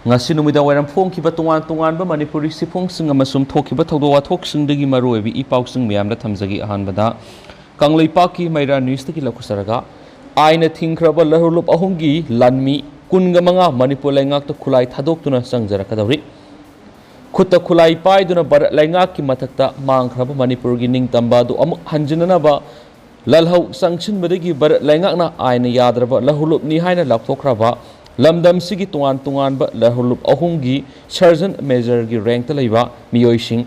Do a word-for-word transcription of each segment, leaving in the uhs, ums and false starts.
ꯉꯁꯤ ꯅꯨꯃꯤꯗꯥꯡ ꯋꯥꯏꯔꯝ ꯐꯣꯡꯈꯤꯕ ꯇꯣꯉꯥꯟ ꯇꯣꯉꯥꯟꯕ ꯃꯅꯤꯄꯨꯔꯤ ꯁꯤꯐꯣꯡꯁꯤꯡ ꯑꯃꯁꯨꯡ ꯊꯣꯛꯈꯤꯕ ꯊꯧꯗꯣꯛ ꯋꯥꯊꯣꯛꯁꯤꯡꯗꯒꯤ ꯃꯔꯨꯑꯣꯏꯕ ꯏ ꯄꯥꯎꯁꯤꯡ ꯃꯌꯥꯝꯗ ꯊꯝꯖꯒꯦ꯫ ꯑꯍꯥꯟꯕꯗ ꯀꯪꯂꯩꯄꯥꯛꯀꯤ ꯃꯩꯔꯥ ꯅ꯭ꯌꯨꯁꯇꯒꯤ ꯂꯧꯈꯠꯆꯔꯒ, ꯑꯥꯏꯟꯅ ꯊꯤꯡꯈ꯭ꯔꯕ ꯂꯍꯨꯂꯨꯞ ꯑꯍꯨꯝꯒꯤ ꯂꯥꯟꯃꯤ ꯀꯨꯟꯒ ꯃꯉꯥ ꯃꯅꯤꯄꯨꯔ ꯂꯩꯉꯥꯛꯇ ꯈꯨꯠꯂꯥꯏ ꯊꯥꯗꯣꯛꯇꯨꯅ ꯆꯪꯖꯔꯛꯀꯗꯧꯔꯤ꯫ ꯈꯨꯠꯇ ꯈꯨꯠꯂꯥꯏ ꯄꯥꯏꯗꯨꯅ ꯚꯥꯔꯠ ꯂꯩꯉꯥꯛꯀꯤ ꯃꯊꯛꯇ ꯃꯥꯡꯈ꯭ꯔꯕ ꯃꯅꯤꯄꯨꯔꯒꯤ ꯅꯤꯡꯇꯝꯕ ꯑꯗꯨ ꯑꯃꯨꯛ ꯍꯟꯖꯤꯟꯅꯅꯕ ꯂꯥꯜꯍꯧ ꯆꯪꯁꯤꯟꯕꯗꯒꯤ ꯚꯥꯔꯠ ꯂꯩꯉꯥꯛꯅ ꯑꯥꯏꯟꯅ ꯌꯥꯗ꯭ꯔꯕ ꯂꯍꯨꯂꯨꯞꯅꯤ ꯍꯥꯏꯅ ꯂꯥꯎꯊꯣꯛꯈ꯭ꯔꯕ ꯂꯝꯗꯝꯁꯤꯒꯤ ꯇꯣꯉꯥꯟ ꯇꯣꯉꯥꯟꯕ ꯂꯍꯨꯂꯨꯞ ꯑꯍꯨꯝꯒꯤ ꯁꯔꯖꯟ ꯃꯦꯖꯔꯒꯤ ꯔꯦꯡꯛꯇ ꯂꯩꯕ ꯃꯤꯑꯣꯏꯁꯤꯡ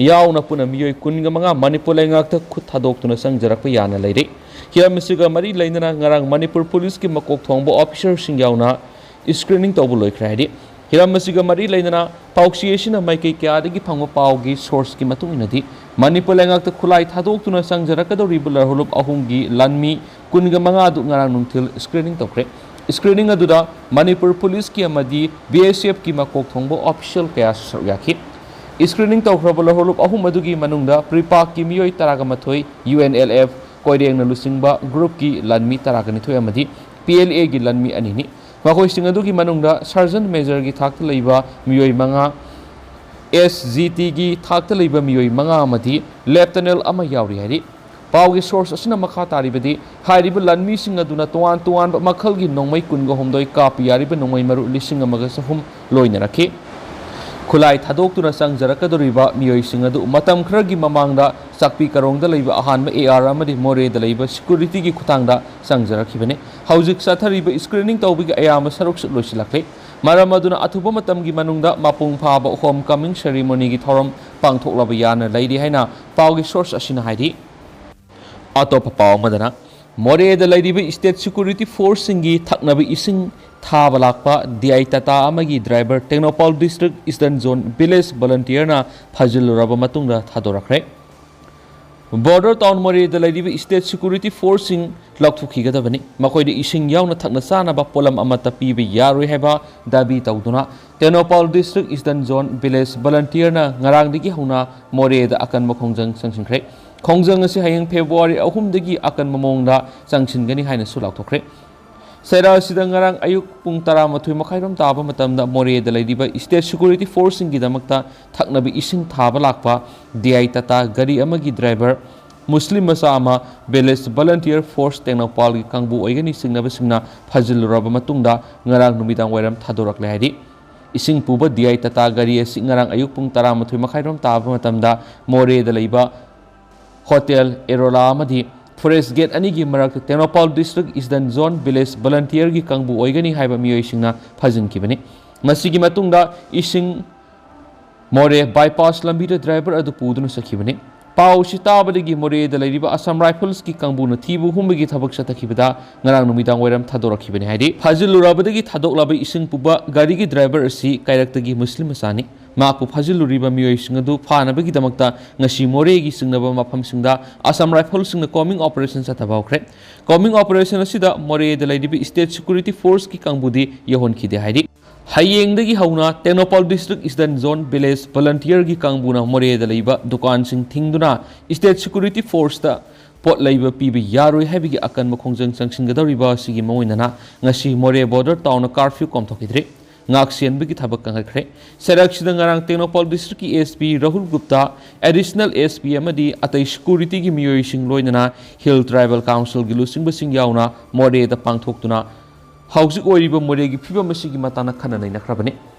ꯌꯥꯎꯅ ꯄꯨꯟꯅ ꯃꯤꯑꯣꯏ ꯀꯨꯟꯒ ꯃꯉꯥ ꯃꯅꯤꯄꯨꯔ ꯂꯩꯉꯥꯛꯇ ꯈꯨꯠ ꯊꯥꯗꯣꯛꯇꯨꯅ ꯆꯪꯖꯔꯛꯄ ꯌꯥꯅ ꯂꯩꯔꯤ꯫ ꯍꯤꯔꯝ ꯑꯁꯤꯒ ꯃꯔꯤ ꯂꯩꯅꯅ ꯉꯔꯥꯡ ꯃꯅꯤꯄꯨꯔ ꯄꯨꯂꯤꯁꯀꯤ ꯃꯀꯣꯛ ꯊꯣꯡꯕ ꯑꯣꯐꯤꯁꯔꯁꯤꯡ ꯌꯥꯎꯅ ꯁ꯭ꯀ꯭ꯔꯤꯅꯤꯡ ꯇꯧꯕ ꯂꯣꯏꯈ꯭ꯔꯦ ꯍꯥꯏꯔꯤ꯫ ꯍꯤꯔꯝ ꯑꯁꯤꯒ ꯃꯔꯤ ꯂꯩꯅꯅ ꯄꯥꯎꯆꯦ ꯑꯁꯤꯅ ꯃꯥꯏꯀꯩ ꯀꯌꯥꯗꯒꯤ ꯐꯪꯕ ꯄꯥꯎꯒꯤ ꯁꯣꯔꯁꯀꯤ ꯃꯇꯨꯡ ꯏꯟꯅꯗꯤ, ꯃꯅꯤꯄꯨꯔ ꯂꯩꯉꯥꯛꯇ ꯈꯨꯠꯂꯥꯏ ꯊꯥꯗꯣꯛꯇꯨꯅ ꯆꯪꯖꯔꯛꯀꯗꯧꯔꯤꯕ ꯂꯍꯨꯂꯨꯞ ꯑꯍꯨꯝꯒꯤ ꯂꯥꯟꯃꯤ ꯀꯨꯟꯒ ꯃꯉꯥ ꯑꯗꯨ ꯉꯔꯥꯡ ꯅꯨꯡꯊꯤꯜ ꯁ꯭ꯀ꯭ꯔꯤꯅꯤꯡ ꯇꯧꯈ꯭ꯔꯦ꯫ ꯁ꯭ꯀ꯭ꯔꯤꯅꯤꯡ ꯑꯗꯨꯗ ꯃꯅꯤꯄꯨꯔ ꯄꯨꯂꯤꯁꯀꯤ ꯑꯃꯗꯤ ꯕꯤ ꯑꯦꯁ ꯑꯦꯐꯀꯤ ꯃꯀꯣꯛ ꯊꯣꯡꯕ ꯑꯣꯐꯤꯁꯤꯌꯦꯜ ꯀꯌꯥꯁꯨ ꯁꯔꯨꯛ ꯌꯥꯈꯤ꯫ ꯁ꯭ꯀ꯭ꯔꯤꯅꯤꯡ ꯇꯧꯈ꯭ꯔꯕ ꯂꯍꯨꯂꯨꯞ ꯑꯍꯨꯝ ꯑꯗꯨꯒꯤ ꯃꯅꯨꯡꯗ ꯄ꯭ꯔꯤꯄꯥꯛꯀꯤ ꯃꯤꯑꯣꯏ ꯇꯔꯥꯒ ꯃꯥꯊꯣꯏ, ꯌꯨ ꯑꯦꯟ ꯑꯦꯜ ꯑꯦꯐ ꯀꯣꯏꯔꯦꯡꯅ ꯂꯨꯆꯤꯡꯕ ꯒ꯭ꯔꯨꯞꯀꯤ ꯂꯥꯟꯃꯤ ꯇꯔꯥꯒ ꯅꯤꯊꯣꯏ ꯑꯃꯗꯤ ꯄꯤ ꯑꯦꯜ ꯑꯦꯒꯤ ꯂꯥꯟꯃꯤ ꯑꯅꯤꯅꯤ꯫ ꯃꯈꯣꯏꯁꯤꯡ ꯑꯗꯨꯒꯤ ꯃꯅꯨꯡꯗ ꯁꯔꯖꯟ ꯃꯦꯖꯔꯒꯤ ꯊꯥꯛꯇ ꯂꯩꯕ ꯃꯤꯑꯣꯏ ꯃꯉꯥ, ꯑꯦꯁ ꯖꯤ ꯇꯤꯒꯤ ꯊꯥꯛꯇ ꯂꯩꯕ ꯃꯤꯑꯣꯏ ꯃꯉꯥ ꯑꯃꯗꯤ ꯂꯦꯞꯇꯅꯦꯜ ꯑꯃ ꯌꯥꯎꯔꯤ ꯍꯥꯏꯔꯤ꯫ ꯄꯥꯎꯒꯤ ꯁꯣꯔꯁ ꯑꯁꯤꯅ ꯃꯈꯥ ꯇꯥꯔꯤꯕꯗꯤ, ꯍꯥꯏꯔꯤꯕ ꯂꯥꯟꯃꯤꯁꯤꯡ ꯑꯗꯨꯅ ꯇꯣꯉꯥꯟ ꯇꯣꯉꯥꯟꯕ ꯃꯈꯜꯒꯤ ꯅꯣꯡꯃꯩ ꯀꯨꯟꯒ ꯍꯨꯝꯗꯣꯏ ꯀꯥꯞꯄ ꯌꯥꯔꯤꯕ ꯅꯣꯡꯃꯩ ꯃꯔꯨ ꯂꯤꯁꯤꯡ ꯑꯃꯒ ꯆꯍꯨꯝ ꯂꯣꯏꯅꯔꯛꯈꯤ꯫ ꯈꯨꯠꯂꯥꯏ ꯊꯥꯗꯣꯛꯇꯨꯅ ꯆꯪꯖꯔꯛꯀꯗꯧꯔꯤꯕ ꯃꯤꯑꯣꯏꯁꯤꯡ ꯑꯗꯨ ꯃꯇꯝ ꯈꯔꯒꯤ ꯃꯃꯥꯡꯗ ꯆꯥꯛꯄꯤ ꯀꯔꯣꯡꯗ ꯂꯩꯕ ꯑꯍꯥꯟꯕ ꯑꯦ ꯑꯥꯔ ꯑꯃꯗꯤ ꯃꯣꯔꯦꯗ ꯂꯩꯕ ꯁꯦꯀ꯭ꯌꯨꯔꯤꯇꯤꯒꯤ ꯈꯨꯠꯊꯥꯡꯗ ꯆꯪꯖꯔꯛꯈꯤꯕꯅꯤ꯫ ꯍꯧꯖꯤꯛ ꯆꯠꯊꯔꯤꯕ ꯁ꯭ꯀ꯭ꯔꯤꯅꯤꯡ ꯇꯧꯕꯒꯤ ꯑꯌꯥꯝꯕ ꯁꯔꯨꯛꯁꯨ ꯂꯣꯏꯁꯤꯜꯂꯛꯂꯦ꯫ ꯃꯔꯝ ꯑꯗꯨꯅ ꯑꯊꯨꯕ ꯃꯇꯝꯒꯤ ꯃꯅꯨꯡꯗ ꯃꯄꯨꯡ ꯐꯥꯕ ꯍꯣꯝ ꯀꯃꯤꯡ ꯁꯦꯔꯤꯃꯣꯅꯤꯒꯤ ꯊꯧꯔꯝ ꯄꯥꯡꯊꯣꯛꯂꯕ ꯌꯥꯅ ꯂꯩꯔꯤ ꯍꯥꯏꯅ ꯄꯥꯎꯒꯤ ꯁꯣꯔꯁ ꯑꯁꯤꯅ ꯍꯥꯏꯔꯤ꯫ ꯑꯇꯣꯞꯄ ꯄꯥꯎ ꯑꯃꯗꯅ, ꯃꯣꯔꯦꯗ ꯂꯩꯔꯤꯕ ꯁ꯭ꯇꯦꯠ ꯁꯦꯀ꯭ꯌꯨꯔꯤꯇꯤ ꯐꯣꯔꯁꯁꯤꯡꯒꯤ ꯊꯛꯅꯕ ꯏꯁꯤꯡ ꯊꯥꯕ ꯂꯥꯛꯄ ꯗꯤ ꯑꯥꯏ ꯇꯥꯇꯥ ꯑꯃꯒꯤ driver Tengnoupal district eastern zone village ꯚꯣꯂꯨꯟꯇꯤꯌꯔꯅ ꯐꯥꯖꯤꯜꯂꯨꯔꯕ ꯃꯇꯨꯡꯗ ꯊꯥꯗꯣꯔꯛꯈ꯭ꯔꯦ꯫ ꯕꯣꯔꯗꯔ ꯇꯥꯎꯟ ꯃꯣꯔꯦꯗ ꯂꯩꯔꯤꯕ ꯁ꯭ꯇꯦꯠ ꯁꯦꯀ꯭ꯌꯨꯔꯤꯇꯤ ꯐꯣꯔꯁꯁꯤꯡ ꯂꯧꯊꯣꯛꯈꯤꯒꯗꯕꯅꯤ꯫ ꯃꯈꯣꯏꯗ ꯏꯁꯤꯡ ꯌꯥꯎꯅ ꯊꯛꯅ ꯆꯥꯅꯕ ꯄꯣꯠꯂꯝ ꯑꯃꯠꯇ ꯄꯤꯕ ꯌꯥꯔꯣꯏ ꯍꯥꯏꯕ ꯗꯥꯕꯤ ꯇꯧꯗꯨꯅ Tengnoupal district eastern zone village ꯚꯣꯂꯨꯟꯇꯤꯌꯔꯅ ꯉꯔꯥꯡꯗꯒꯤ ꯍꯧꯅ ꯃꯣꯔꯦꯗ ꯑꯀꯟꯕ ꯈꯣꯡꯖꯪ ꯆꯪꯁꯤꯟꯈ꯭ꯔꯦ꯫ ꯈꯣꯡꯖꯪ ꯑꯁꯤ ꯍꯌꯦꯡ ꯐꯦꯕ꯭ꯔꯨꯋꯥꯔꯤ ꯑꯍꯨꯝꯗꯒꯤ ꯑꯀꯟꯕ ꯃꯑꯣꯡꯗ ꯆꯪꯁꯤꯟꯒꯅꯤ ꯍꯥꯏꯅꯁꯨ ꯂꯥꯎꯊꯣꯛꯈ꯭ꯔꯦ꯫ ꯆꯩꯔꯥꯛ ꯑꯁꯤꯗ ꯉꯔꯥꯡ ꯑꯌꯨꯛ ꯄꯨꯡ ꯇꯔꯥꯃꯥꯊꯣꯏ ꯃꯈꯥꯏꯔꯣꯝ ꯇꯥꯕ ꯃꯇꯝꯗ ꯃꯣꯔꯦꯗ ꯂꯩꯔꯤꯕ state security forceꯁꯤꯡꯒꯤꯗꯃꯛꯇ ꯊꯛꯅꯕ ꯏꯁꯤꯡ ꯊꯥꯕ ꯂꯥꯛꯄ D I Tata ꯒꯥꯔꯤ ꯑꯃꯒꯤ driver ꯃꯨꯁꯂꯤꯝ ꯃꯆꯥ ꯑꯃ village volunteer force ꯇꯦꯡꯅꯧꯄꯜꯒꯤ ꯀꯥꯡꯕꯨ ꯑꯣꯏꯒꯅꯤ ꯆꯤꯡꯅꯕꯁꯤꯡꯅ ꯐꯥꯖꯤꯜꯂꯨꯔꯕ ꯃꯇꯨꯡꯗ ꯉꯔꯥꯡ ꯅꯨꯃꯤꯗꯥꯡ ꯋꯥꯏꯔꯝ ꯊꯥꯗꯣꯔꯛꯂꯦ ꯍꯥꯏꯔꯤ꯫ ꯏꯁꯤꯡ ꯄꯨꯕ D I Tata ꯒꯥꯔꯤ ꯑꯁꯤ ꯉꯔꯥꯡ ꯑꯌꯨꯛ ꯄꯨꯡ ꯇꯔꯥꯃꯥꯊꯣꯏ ꯃꯈꯥꯏꯔꯣꯝ ꯇꯥꯕ ꯃꯇꯝꯗ ꯃꯣꯔꯦꯗ ꯂꯩꯕ Hotel Arola ꯑꯃꯗꯤ Forest Gate ꯑꯅꯤꯒꯤ ꯃꯔꯛꯇ Tengnoupal district Eastern Zone village volunteerꯒꯤ ꯀꯥꯡꯕꯨ ꯑꯣꯏꯒꯅꯤ ꯍꯥꯏꯕ ꯃꯤꯑꯣꯏꯁꯤꯡꯅ ꯐꯥꯖꯤꯟꯈꯤꯕꯅꯤ꯫ ꯃꯁꯤꯒꯤ ꯃꯇꯨꯡꯗ ꯏꯁꯤꯡ ꯃꯣꯔꯦ bypass ꯂꯝꯕꯤꯗ driver ꯑꯗꯨ ꯄꯨꯗꯨꯅ ꯆꯠꯈꯤꯕꯅꯤ꯫ ꯄꯥꯎ ꯑꯁꯤ ꯇꯥꯕꯗꯒꯤ ꯃꯣꯔꯦꯗ ꯂꯩꯔꯤꯕ Assam Riflesꯀꯤ ꯀꯥꯡꯕꯨꯅ ꯊꯤꯕ ꯍꯨꯝꯕꯒꯤ ꯊꯕꯛ ꯆꯠꯊꯈꯤꯕꯗ ꯉꯔꯥꯡ ꯅꯨꯃꯤꯗꯥꯡ ꯋꯥꯏꯔꯝ ꯊꯥꯗꯣꯔꯛꯈꯤꯕꯅꯤ ꯍꯥꯏꯗꯤ, ꯐꯥꯖꯤꯜꯂꯨꯔꯕꯗꯒꯤ ꯊꯥꯗꯣꯛꯂꯕ ꯏꯁꯤꯡ ꯄꯨꯕ ꯒꯥꯔꯤꯒꯤ driver ꯑꯁꯤ ꯀꯩꯔꯛꯇꯒꯤ ꯃꯨꯁꯂꯤꯝ ꯃꯆꯥꯅꯤ꯫ ꯃꯍꯥꯛꯄꯨ ꯐꯥꯖꯤꯜꯂꯨꯔꯤꯕ ꯃꯤꯑꯣꯏꯁꯤꯡ ꯑꯗꯨ ꯐꯥꯅꯕꯒꯤꯗꯃꯛꯇ ꯉꯁꯤ ꯃꯣꯔꯦꯒꯤ ꯆꯤꯡꯅꯕ ꯃꯐꯝꯁꯤꯡꯗ Assam Riflesꯁꯤꯡꯅ combing operation ꯆꯠꯊꯕ ꯍꯧꯈ꯭ꯔꯦ꯫ Combing operation ꯑꯁꯤꯗ ꯃꯣꯔꯦꯗ ꯂꯩꯔꯤꯕ state security forceꯀꯤ ꯀꯥꯡꯕꯨꯗꯤ ꯌꯧꯍꯟꯈꯤꯗꯦ ꯍꯥꯏꯔꯤ꯫ ꯍꯌꯦꯡꯗꯒꯤ ꯍꯧꯅ Tengnoupal district Eastern Zone village volunteerꯒꯤ ꯀꯥꯡꯕꯨꯅ ꯃꯣꯔꯦꯗ ꯂꯩꯕ ꯗꯨꯀꯥꯟꯁꯤꯡ ꯊꯤꯡꯗꯨꯅ state security forceꯇ ꯄꯣꯠ ꯂꯩꯕ ꯄꯤꯕ ꯌꯥꯔꯣꯏ ꯍꯥꯏꯕꯒꯤ ꯑꯀꯟꯕ ꯈꯣꯡꯖꯪ ꯆꯪꯁꯤꯟꯒꯗꯧꯔꯤꯕ ꯑꯁꯤꯒꯤ ꯃꯑꯣꯡꯗꯅ ꯉꯁꯤ ꯃꯣꯔꯦ border townꯗ curfew ꯀꯣꯝꯊꯣꯛꯈꯤꯗ꯭ꯔꯦ꯫ ꯉꯥꯛ ꯁꯦꯟꯕꯒꯤ ꯊꯕꯛ ꯀꯟꯈꯠꯈ꯭ꯔꯦ꯫ ꯆꯩꯔꯥꯛꯁꯤꯗ ꯉꯔꯥꯡ Tengnoupal districtꯀꯤ S P Rahul Gupta, additional S P ꯑꯃꯗꯤ ꯑꯇꯩ securityꯒꯤ ꯃꯤꯑꯣꯏꯁꯤꯡ ꯂꯣꯏꯅꯅ Hill Tribal Councilꯒꯤ ꯂꯨꯆꯤꯡꯕꯁꯤꯡ ꯌꯥꯎꯅ ꯃꯣꯔꯦꯗ ꯄꯥꯡꯊꯣꯛꯇꯨꯅ ꯍꯧꯖꯤꯛ ꯑꯣꯏꯔꯤꯕ ꯃꯣꯔꯦꯒꯤ ꯐꯤꯕꯝ ꯑꯁꯤꯒꯤ ꯃꯇꯥꯡꯗ ꯈꯟꯅ ꯅꯩꯅꯈ꯭ꯔꯕꯅꯤ꯫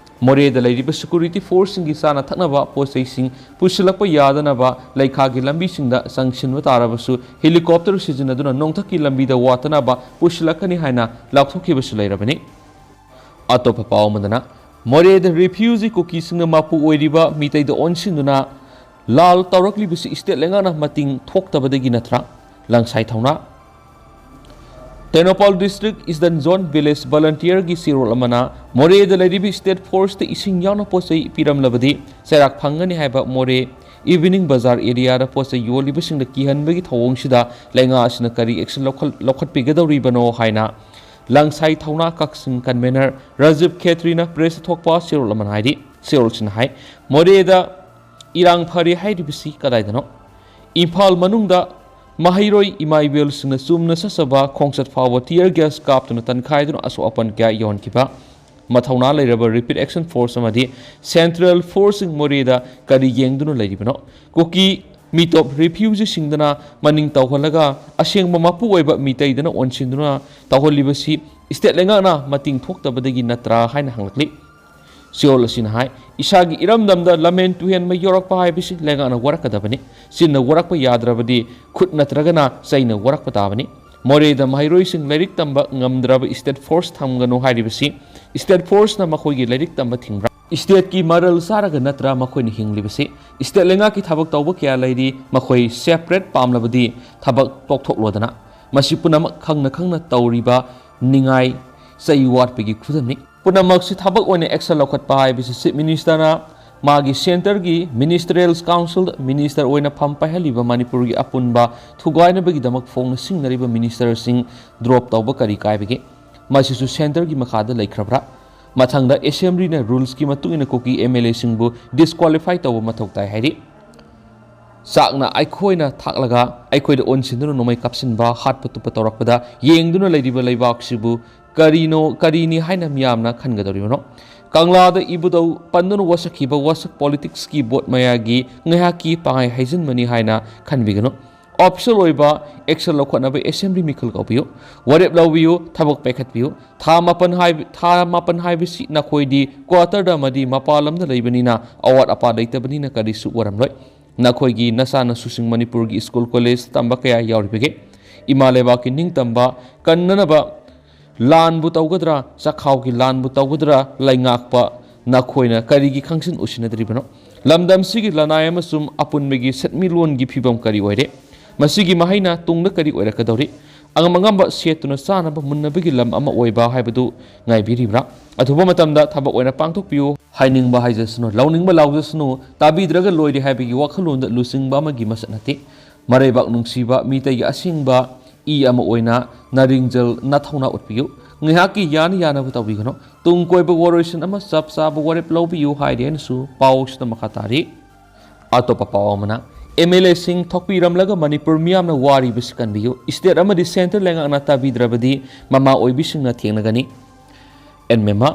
ꯃꯣꯔꯦꯗ ꯂꯩꯔꯤꯕ security forceꯁꯤꯡꯒꯤ ꯆꯥꯅ ꯊꯛꯅꯕ ꯄꯣꯠ ꯆꯩꯁꯤꯡ ꯄꯨꯁꯤꯜꯂꯛꯄ ꯌꯥꯗꯅꯕ ꯂꯩꯈꯥꯒꯤ ꯂꯝꯕꯤꯁꯤꯡꯗ ꯆꯪꯁꯤꯟꯕ ꯇꯥꯔꯕꯁꯨ helicopter ꯁꯤꯖꯤꯟꯅꯗꯨꯅ ꯅꯣꯡꯊꯛꯀꯤ ꯂꯝꯕꯤꯗ ꯋꯥꯠꯇꯅꯕ ꯄꯨꯁꯤꯜꯂꯛꯀꯅꯤ ꯍꯥꯏꯅ ꯂꯥꯎꯊꯣꯛꯈꯤꯕꯁꯨ ꯂꯩꯔꯕꯅꯤ꯫ ꯑꯇꯣꯞꯄ ꯄꯥꯎ ꯑꯃꯗꯅ, ꯃꯣꯔꯦꯗ refugee ꯀꯨꯀꯤꯁꯤꯡꯅ ꯃꯄꯨ ꯑꯣꯏꯔꯤꯕ ꯃꯤꯇꯩꯗ ꯑꯣꯟꯁꯤꯟꯗꯨꯅ ꯂꯥꯜ ꯇꯧꯔꯛꯂꯤꯕꯁꯤ state ꯂꯩꯉꯥꯛꯅ ꯃꯇꯤꯡ ꯊꯣꯛꯇꯕꯗꯒꯤ ꯅꯠꯇ꯭ꯔꯥ? ꯂꯪꯁꯥꯏ ꯊꯧꯅꯥ꯫ Tengnoupal district Eastern Zone village volunteerꯒꯤ ꯆꯦꯔꯣꯜ ꯑꯃꯅ ꯃꯣꯔꯦꯗ ꯂꯩꯔꯤꯕ state forceꯇ ꯏꯁꯤꯡ ꯌꯥꯎꯅ ꯄꯣꯠ ꯆꯩ ꯄꯤꯔꯝꯂꯕꯗꯤ ꯆꯩꯔꯥꯛ ꯐꯪꯒꯅꯤ ꯍꯥꯏꯕ ꯃꯣꯔꯦ evening bazaar areaꯗ ꯄꯣꯠ ꯆꯩ ꯌꯣꯜꯂꯤꯕꯁꯤꯡꯗ ꯀꯤꯍꯟꯕꯒꯤ ꯊꯧꯑꯣꯡꯁꯤꯗ ꯂꯩꯉꯥꯛ ꯑꯁꯤꯅ ꯀꯔꯤ action ꯂꯧꯈꯠ-, ꯂꯧꯈꯠꯄꯤꯒꯗꯧꯔꯤꯕꯅꯣ ꯍꯥꯏꯅ ꯂꯪꯁꯥꯏ ꯊꯧꯅꯥ ꯀꯛꯆꯤꯡ convener ꯔꯥꯖꯤꯕ ꯈꯦꯇ꯭ꯔꯤꯅ pressꯇ ꯊꯣꯛꯄ ꯆꯦꯔꯣꯜ ꯑꯃꯅ ꯍꯥꯏꯔꯤ꯫ ꯆꯦꯔꯣꯜꯁꯤꯅ ꯍꯥꯏ, ꯃꯣꯔꯦꯗ ꯏꯔꯥꯡ ꯐꯔꯦ ꯍꯥꯏꯔꯤꯕꯁꯤ ꯀꯗꯥꯏꯗꯅꯣ? ꯏꯝꯐꯥꯜ ꯃꯅꯨꯡꯗ ꯃꯍꯩꯔꯣꯏ ꯏꯃꯥ ꯏꯕꯦꯜꯁꯤꯡꯅ ꯆꯨꯝꯅ ꯆꯠꯆꯕ ꯈꯣꯡꯆꯠ ꯐꯥꯎꯕ tear gas ꯀꯥꯞꯇꯨꯅ ꯇꯟꯈꯥꯏꯗꯨꯅ ꯑꯁꯣꯛ ꯑꯄꯟ ꯀꯌꯥ ꯌꯧꯍꯟꯈꯤꯕ꯫ ꯃꯊꯧꯅꯥ ꯂꯩꯔꯕ Rapid Action Force ꯑꯃꯗꯤ Central Forceꯁꯤꯡ ꯃꯣꯔꯦꯗ ꯀꯔꯤ ꯌꯦꯡꯗꯨꯅ ꯂꯩꯔꯤꯕꯅꯣ? ꯀꯨꯀꯤ ꯃꯤꯇꯣꯞ refugeeꯁꯤꯡꯗꯅ ꯃꯅꯤꯡ ꯇꯧꯍꯜꯂꯒ ꯑꯁꯦꯡꯕ ꯃꯄꯨ ꯑꯣꯏꯕ ꯃꯤꯇꯩꯗꯅ ꯑꯣꯟꯁꯤꯟꯗꯨꯅ ꯇꯧꯍꯜꯂꯤꯕꯁꯤ state ꯂꯩꯉꯥꯛꯅ ꯃꯇꯤꯡ ꯊꯣꯛꯇꯕꯗꯒꯤ ꯅꯠꯇ꯭ꯔꯥ ꯍꯥꯏꯅ ꯍꯪꯂꯛꯂꯤ꯫ ꯁꯤꯑꯣꯜ ꯑꯁꯤꯅ ꯍꯥꯏ, ꯏꯁꯥꯒꯤ ꯏꯔꯝꯗꯝꯗ ꯂꯝꯍꯦꯟ ꯇꯨꯍꯦꯟꯕ ꯌꯧꯔꯛꯄ ꯍꯥꯏꯕꯁꯤ ꯂꯩꯉꯥꯛꯅ ꯋꯥꯔꯛꯀꯗꯕꯅꯤ꯫ ꯆꯤꯟꯅ ꯋꯥꯔꯛꯄ ꯌꯥꯗ꯭ꯔꯕꯗꯤ ꯈꯨꯠ ꯅꯠꯇ꯭ꯔꯒꯅ ꯆꯩꯅ ꯋꯥꯔꯛꯄ ꯇꯥꯕꯅꯤ꯫ ꯃꯣꯔꯦꯗ ꯃꯍꯩꯔꯣꯏꯁꯤꯡ ꯂꯥꯏꯔꯤꯛ ꯇꯝꯕ ꯉꯝꯗ꯭ꯔꯕ state force ꯊꯝꯒꯅꯨ ꯍꯥꯏꯔꯤꯕꯁꯤ state forceꯅ ꯃꯈꯣꯏꯒꯤ ꯂꯥꯏꯔꯤꯛ ꯇꯝꯕ ꯊꯤꯡꯕ꯭ꯔꯥ? Stateꯀꯤ ꯃꯔꯜ ꯆꯥꯔꯒ ꯅꯠꯇ꯭ꯔꯥ ꯃꯈꯣꯏꯅ ꯍꯤꯡꯂꯤꯕꯁꯤ? State ꯂꯩꯉꯥꯛꯀꯤ ꯊꯕꯛ ꯇꯧꯕ ꯀꯌꯥ ꯂꯩꯔꯤ, ꯃꯈꯣꯏ separate ꯄꯥꯝꯂꯕꯗꯤ ꯊꯕꯛ ꯇꯣꯛꯊꯣꯛꯂꯣꯗꯅ꯫ ꯃꯁꯤ ꯄꯨꯝꯅꯃꯛ ꯈꯪꯅ ꯈꯪꯅ ꯇꯧꯔꯤꯕ ꯅꯤꯡꯉꯥꯏ ꯆꯩ ꯋꯥꯠꯄꯒꯤ ꯈꯨꯗꯝꯅꯤ꯫ ꯄꯨꯝꯅꯃꯛꯁꯤ ꯊꯕꯛ ꯑꯣꯏꯅ action ꯂꯧꯈꯠꯄ ꯍꯥꯏꯕꯁꯤ Chief Ministerꯅ ꯃꯥꯒꯤ centreꯒꯤ Ministerial Council Minister ꯑꯣꯏꯅ ꯐꯝ ꯄꯥꯏꯍꯜꯂꯤꯕ ꯃꯅꯤꯄꯨꯔꯒꯤ ꯑꯄꯨꯟꯕ ꯊꯨꯒꯥꯏꯅꯕꯒꯤꯗꯃꯛ ꯐꯣꯡꯅ ꯁꯤꯡꯅꯔꯤꯕ ministerꯁꯤꯡ drop ꯇꯧꯕ ꯀꯔꯤ ꯀꯥꯏꯕꯒꯦ? ꯃꯁꯤꯁꯨ centreꯒꯤ ꯃꯈꯥꯗ ꯂꯩꯈ꯭ꯔꯕ꯭ꯔꯥ? ꯃꯊꯪꯗ Assemblyꯅ rulesꯀꯤ ꯃꯇꯨꯡ ꯏꯟꯅ ꯀꯨꯀꯤ MLAꯁꯤꯡꯕꯨ disqualify ꯇꯧꯕ ꯃꯊꯧ ꯇꯥꯏ ꯍꯥꯏꯔꯤ꯫ ꯆꯥꯛꯅ ꯑꯩꯈꯣꯏꯅ ꯊꯥꯛꯂꯒ ꯑꯩꯈꯣꯏꯗ ꯑꯣꯟꯁꯤꯟꯗꯨꯅ ꯅꯣꯡꯃꯩ ꯀꯥꯞꯁꯤꯟꯕ, ꯍꯥꯠꯄ ꯇꯨꯞꯄ ꯇꯧꯔꯛꯄꯗ ꯌꯦꯡꯗꯨꯅ ꯂꯩꯔꯤꯕ ꯂꯩꯕꯥꯛꯁꯤꯕꯨ ꯀꯔꯤꯅꯣ, ꯀꯔꯤꯅꯤ ꯍꯥꯏꯅ ꯃꯤꯌꯥꯝꯅ ꯈꯟꯒꯗꯧꯔꯤꯕꯅꯣ? ꯀꯪꯂꯥꯗ ꯏꯕꯨꯙꯧ ꯄꯟꯗꯨꯅ ꯋꯥꯁꯛꯈꯤꯕ ꯋꯥꯁꯛ politicsꯀꯤ vote ꯃꯌꯥꯒꯤ ꯉꯥꯏꯍꯥꯛꯀꯤ ꯄꯥꯡꯒꯩ ꯍꯩꯖꯤꯟꯕꯅꯤ ꯍꯥꯏꯅ ꯈꯟꯕꯤꯒꯅꯨ꯫ Official ꯑꯣꯏꯕ action ꯂꯧꯈꯠꯅꯕ Assembly ꯃꯤꯈꯜ ꯀꯧꯕꯤꯌꯨ, ꯋꯥꯔꯦꯞ ꯂꯧꯕꯤꯌꯨ, ꯊꯕꯛ ꯄꯥꯏꯈꯠꯄꯤꯌꯨ꯫ ꯊꯥ ꯃꯥꯄꯟ ꯍꯥꯏꯕ, ꯊꯥ ꯃꯥꯄꯟ ꯍꯥꯏꯕꯁꯤ ꯅꯈꯣꯏꯗꯤ quarterꯗ ꯑꯃꯗꯤ ꯃꯄꯥꯟ ꯂꯝꯗ ꯂꯩꯕꯅꯤꯅ ꯑꯋꯥꯠ ꯑꯄꯥ ꯂꯩꯇꯕꯅꯤꯅ ꯀꯔꯤꯁꯨ ꯋꯥꯔꯝꯂꯣꯏ꯫ ꯅꯈꯣꯏꯒꯤ ꯅꯆꯥ ꯅꯁꯨꯁꯤꯡ ꯃꯅꯤꯄꯨꯔꯒꯤ school college ꯇꯝꯕ ꯀꯌꯥ ꯌꯥꯎꯔꯤꯕꯒꯦ? ꯏꯃꯥ ꯂꯩꯕꯥꯛꯀꯤ ꯅꯤꯡꯇꯝꯕ ꯀꯟꯅꯅꯕ ꯂꯥꯟꯕꯨ ꯇꯧꯒꯗ꯭ꯔꯥ, ꯆꯥꯛꯈꯥꯎꯒꯤ ꯂꯥꯟꯕꯨ ꯇꯧꯒꯗ꯭ꯔꯥ, ꯂꯩꯉꯥꯛꯄ ꯅꯈꯣꯏꯅ ꯀꯔꯤꯒꯤ ꯈꯪꯁꯤꯟ ꯎꯁꯤꯟꯅꯗ꯭ꯔꯤꯕꯅꯣ? ꯂꯝꯗꯝꯁꯤꯒꯤ ꯂꯅꯥꯏ ꯑꯃꯁꯨꯡ ꯑꯄꯨꯟꯕꯒꯤ ꯁꯦꯟꯃꯤꯠꯂꯣꯟꯒꯤ ꯐꯤꯕꯝ ꯀꯔꯤ ꯑꯣꯏꯔꯦ? ꯃꯁꯤꯒꯤ ꯃꯍꯩꯅ ꯇꯨꯡꯗ ꯀꯔꯤ ꯑꯣꯏꯔꯛꯀꯗꯧꯔꯤ? ꯑꯉꯝ ꯑꯉꯝꯕ ꯁꯦꯠꯇꯨꯅ ꯆꯥꯅꯕ ꯃꯨꯟꯅꯕꯒꯤ ꯂꯝ ꯑꯃ ꯑꯣꯏꯕ ꯍꯥꯏꯕꯗꯨ ꯉꯥꯏꯕꯤꯔꯤꯕ꯭ꯔꯥ? ꯑꯊꯨꯕ ꯃꯇꯝꯗ ꯊꯕꯛ ꯑꯣꯏꯅ ꯄꯥꯡꯊꯣꯛꯄꯤꯌꯨ꯫ ꯍꯥꯏꯅꯤꯡꯕ ꯍꯥꯏꯖꯁꯅꯨ, ꯂꯧꯅꯤꯡꯕ ꯂꯥꯎꯖꯁꯅꯨ, ꯇꯥꯕꯤꯗ꯭ꯔꯒ ꯂꯣꯏꯔꯦ ꯍꯥꯏꯕꯒꯤ ꯋꯥꯈꯜꯂꯣꯟꯗ ꯂꯨꯆꯤꯡꯕ ꯑꯃꯒꯤ ꯃꯁꯛ ꯅꯠꯇꯦ꯫ ꯃꯔꯩꯕꯥꯛ ꯅꯨꯡꯁꯤꯕ ꯃꯤꯇꯩꯒꯤ ꯑꯁꯦꯡꯕ ꯏ ꯑꯃ ꯑꯣꯏꯅ ꯅꯥꯔꯤꯡꯖꯜ ꯅꯊꯧꯅꯥ ꯎꯠꯄꯤꯌꯨ꯫ ꯉꯥꯏꯍꯥꯛꯀꯤ ꯌꯥꯅ ꯌꯥꯅꯕ ꯇꯧꯕꯤꯒꯅꯨ꯫ ꯇꯨꯡ ꯀꯣꯏꯕ ꯋꯥꯔꯣꯏꯁꯤꯟ ꯑꯃ ꯆꯞ ꯆꯥꯕ ꯋꯥꯔꯦꯞ ꯂꯧꯕꯤꯌꯨ ꯍꯥꯏꯔꯤ ꯍꯥꯏꯅꯁꯨ ꯄꯥꯎꯁꯤꯗ ꯃꯈꯥ ꯇꯥꯔꯤ꯫ ꯑꯇꯣꯞꯄ ꯄꯥꯎ ꯑꯃꯅ, ꯑꯦꯝ ꯑꯦꯜ ꯑꯦꯁꯤꯡ ꯊꯣꯛꯄꯤꯔꯝꯂꯒ ꯃꯅꯤꯄꯨꯔ ꯃꯤꯌꯥꯝꯅ ꯋꯥꯔꯤꯕꯁꯤ ꯀꯟꯕꯤꯌꯨ꯫ ꯏꯁꯇꯦꯠ ꯑꯃꯗꯤ ꯁꯦꯟꯇꯔ ꯂꯩꯉꯥꯛꯅ ꯇꯥꯕꯤꯗ꯭ꯔꯕꯗꯤ ꯃꯃꯥ ꯑꯣꯏꯕꯤꯁꯤꯡꯅ ꯊꯦꯡꯅꯒꯅꯤ꯫ ꯑꯦꯟ ꯃꯦꯝꯃ,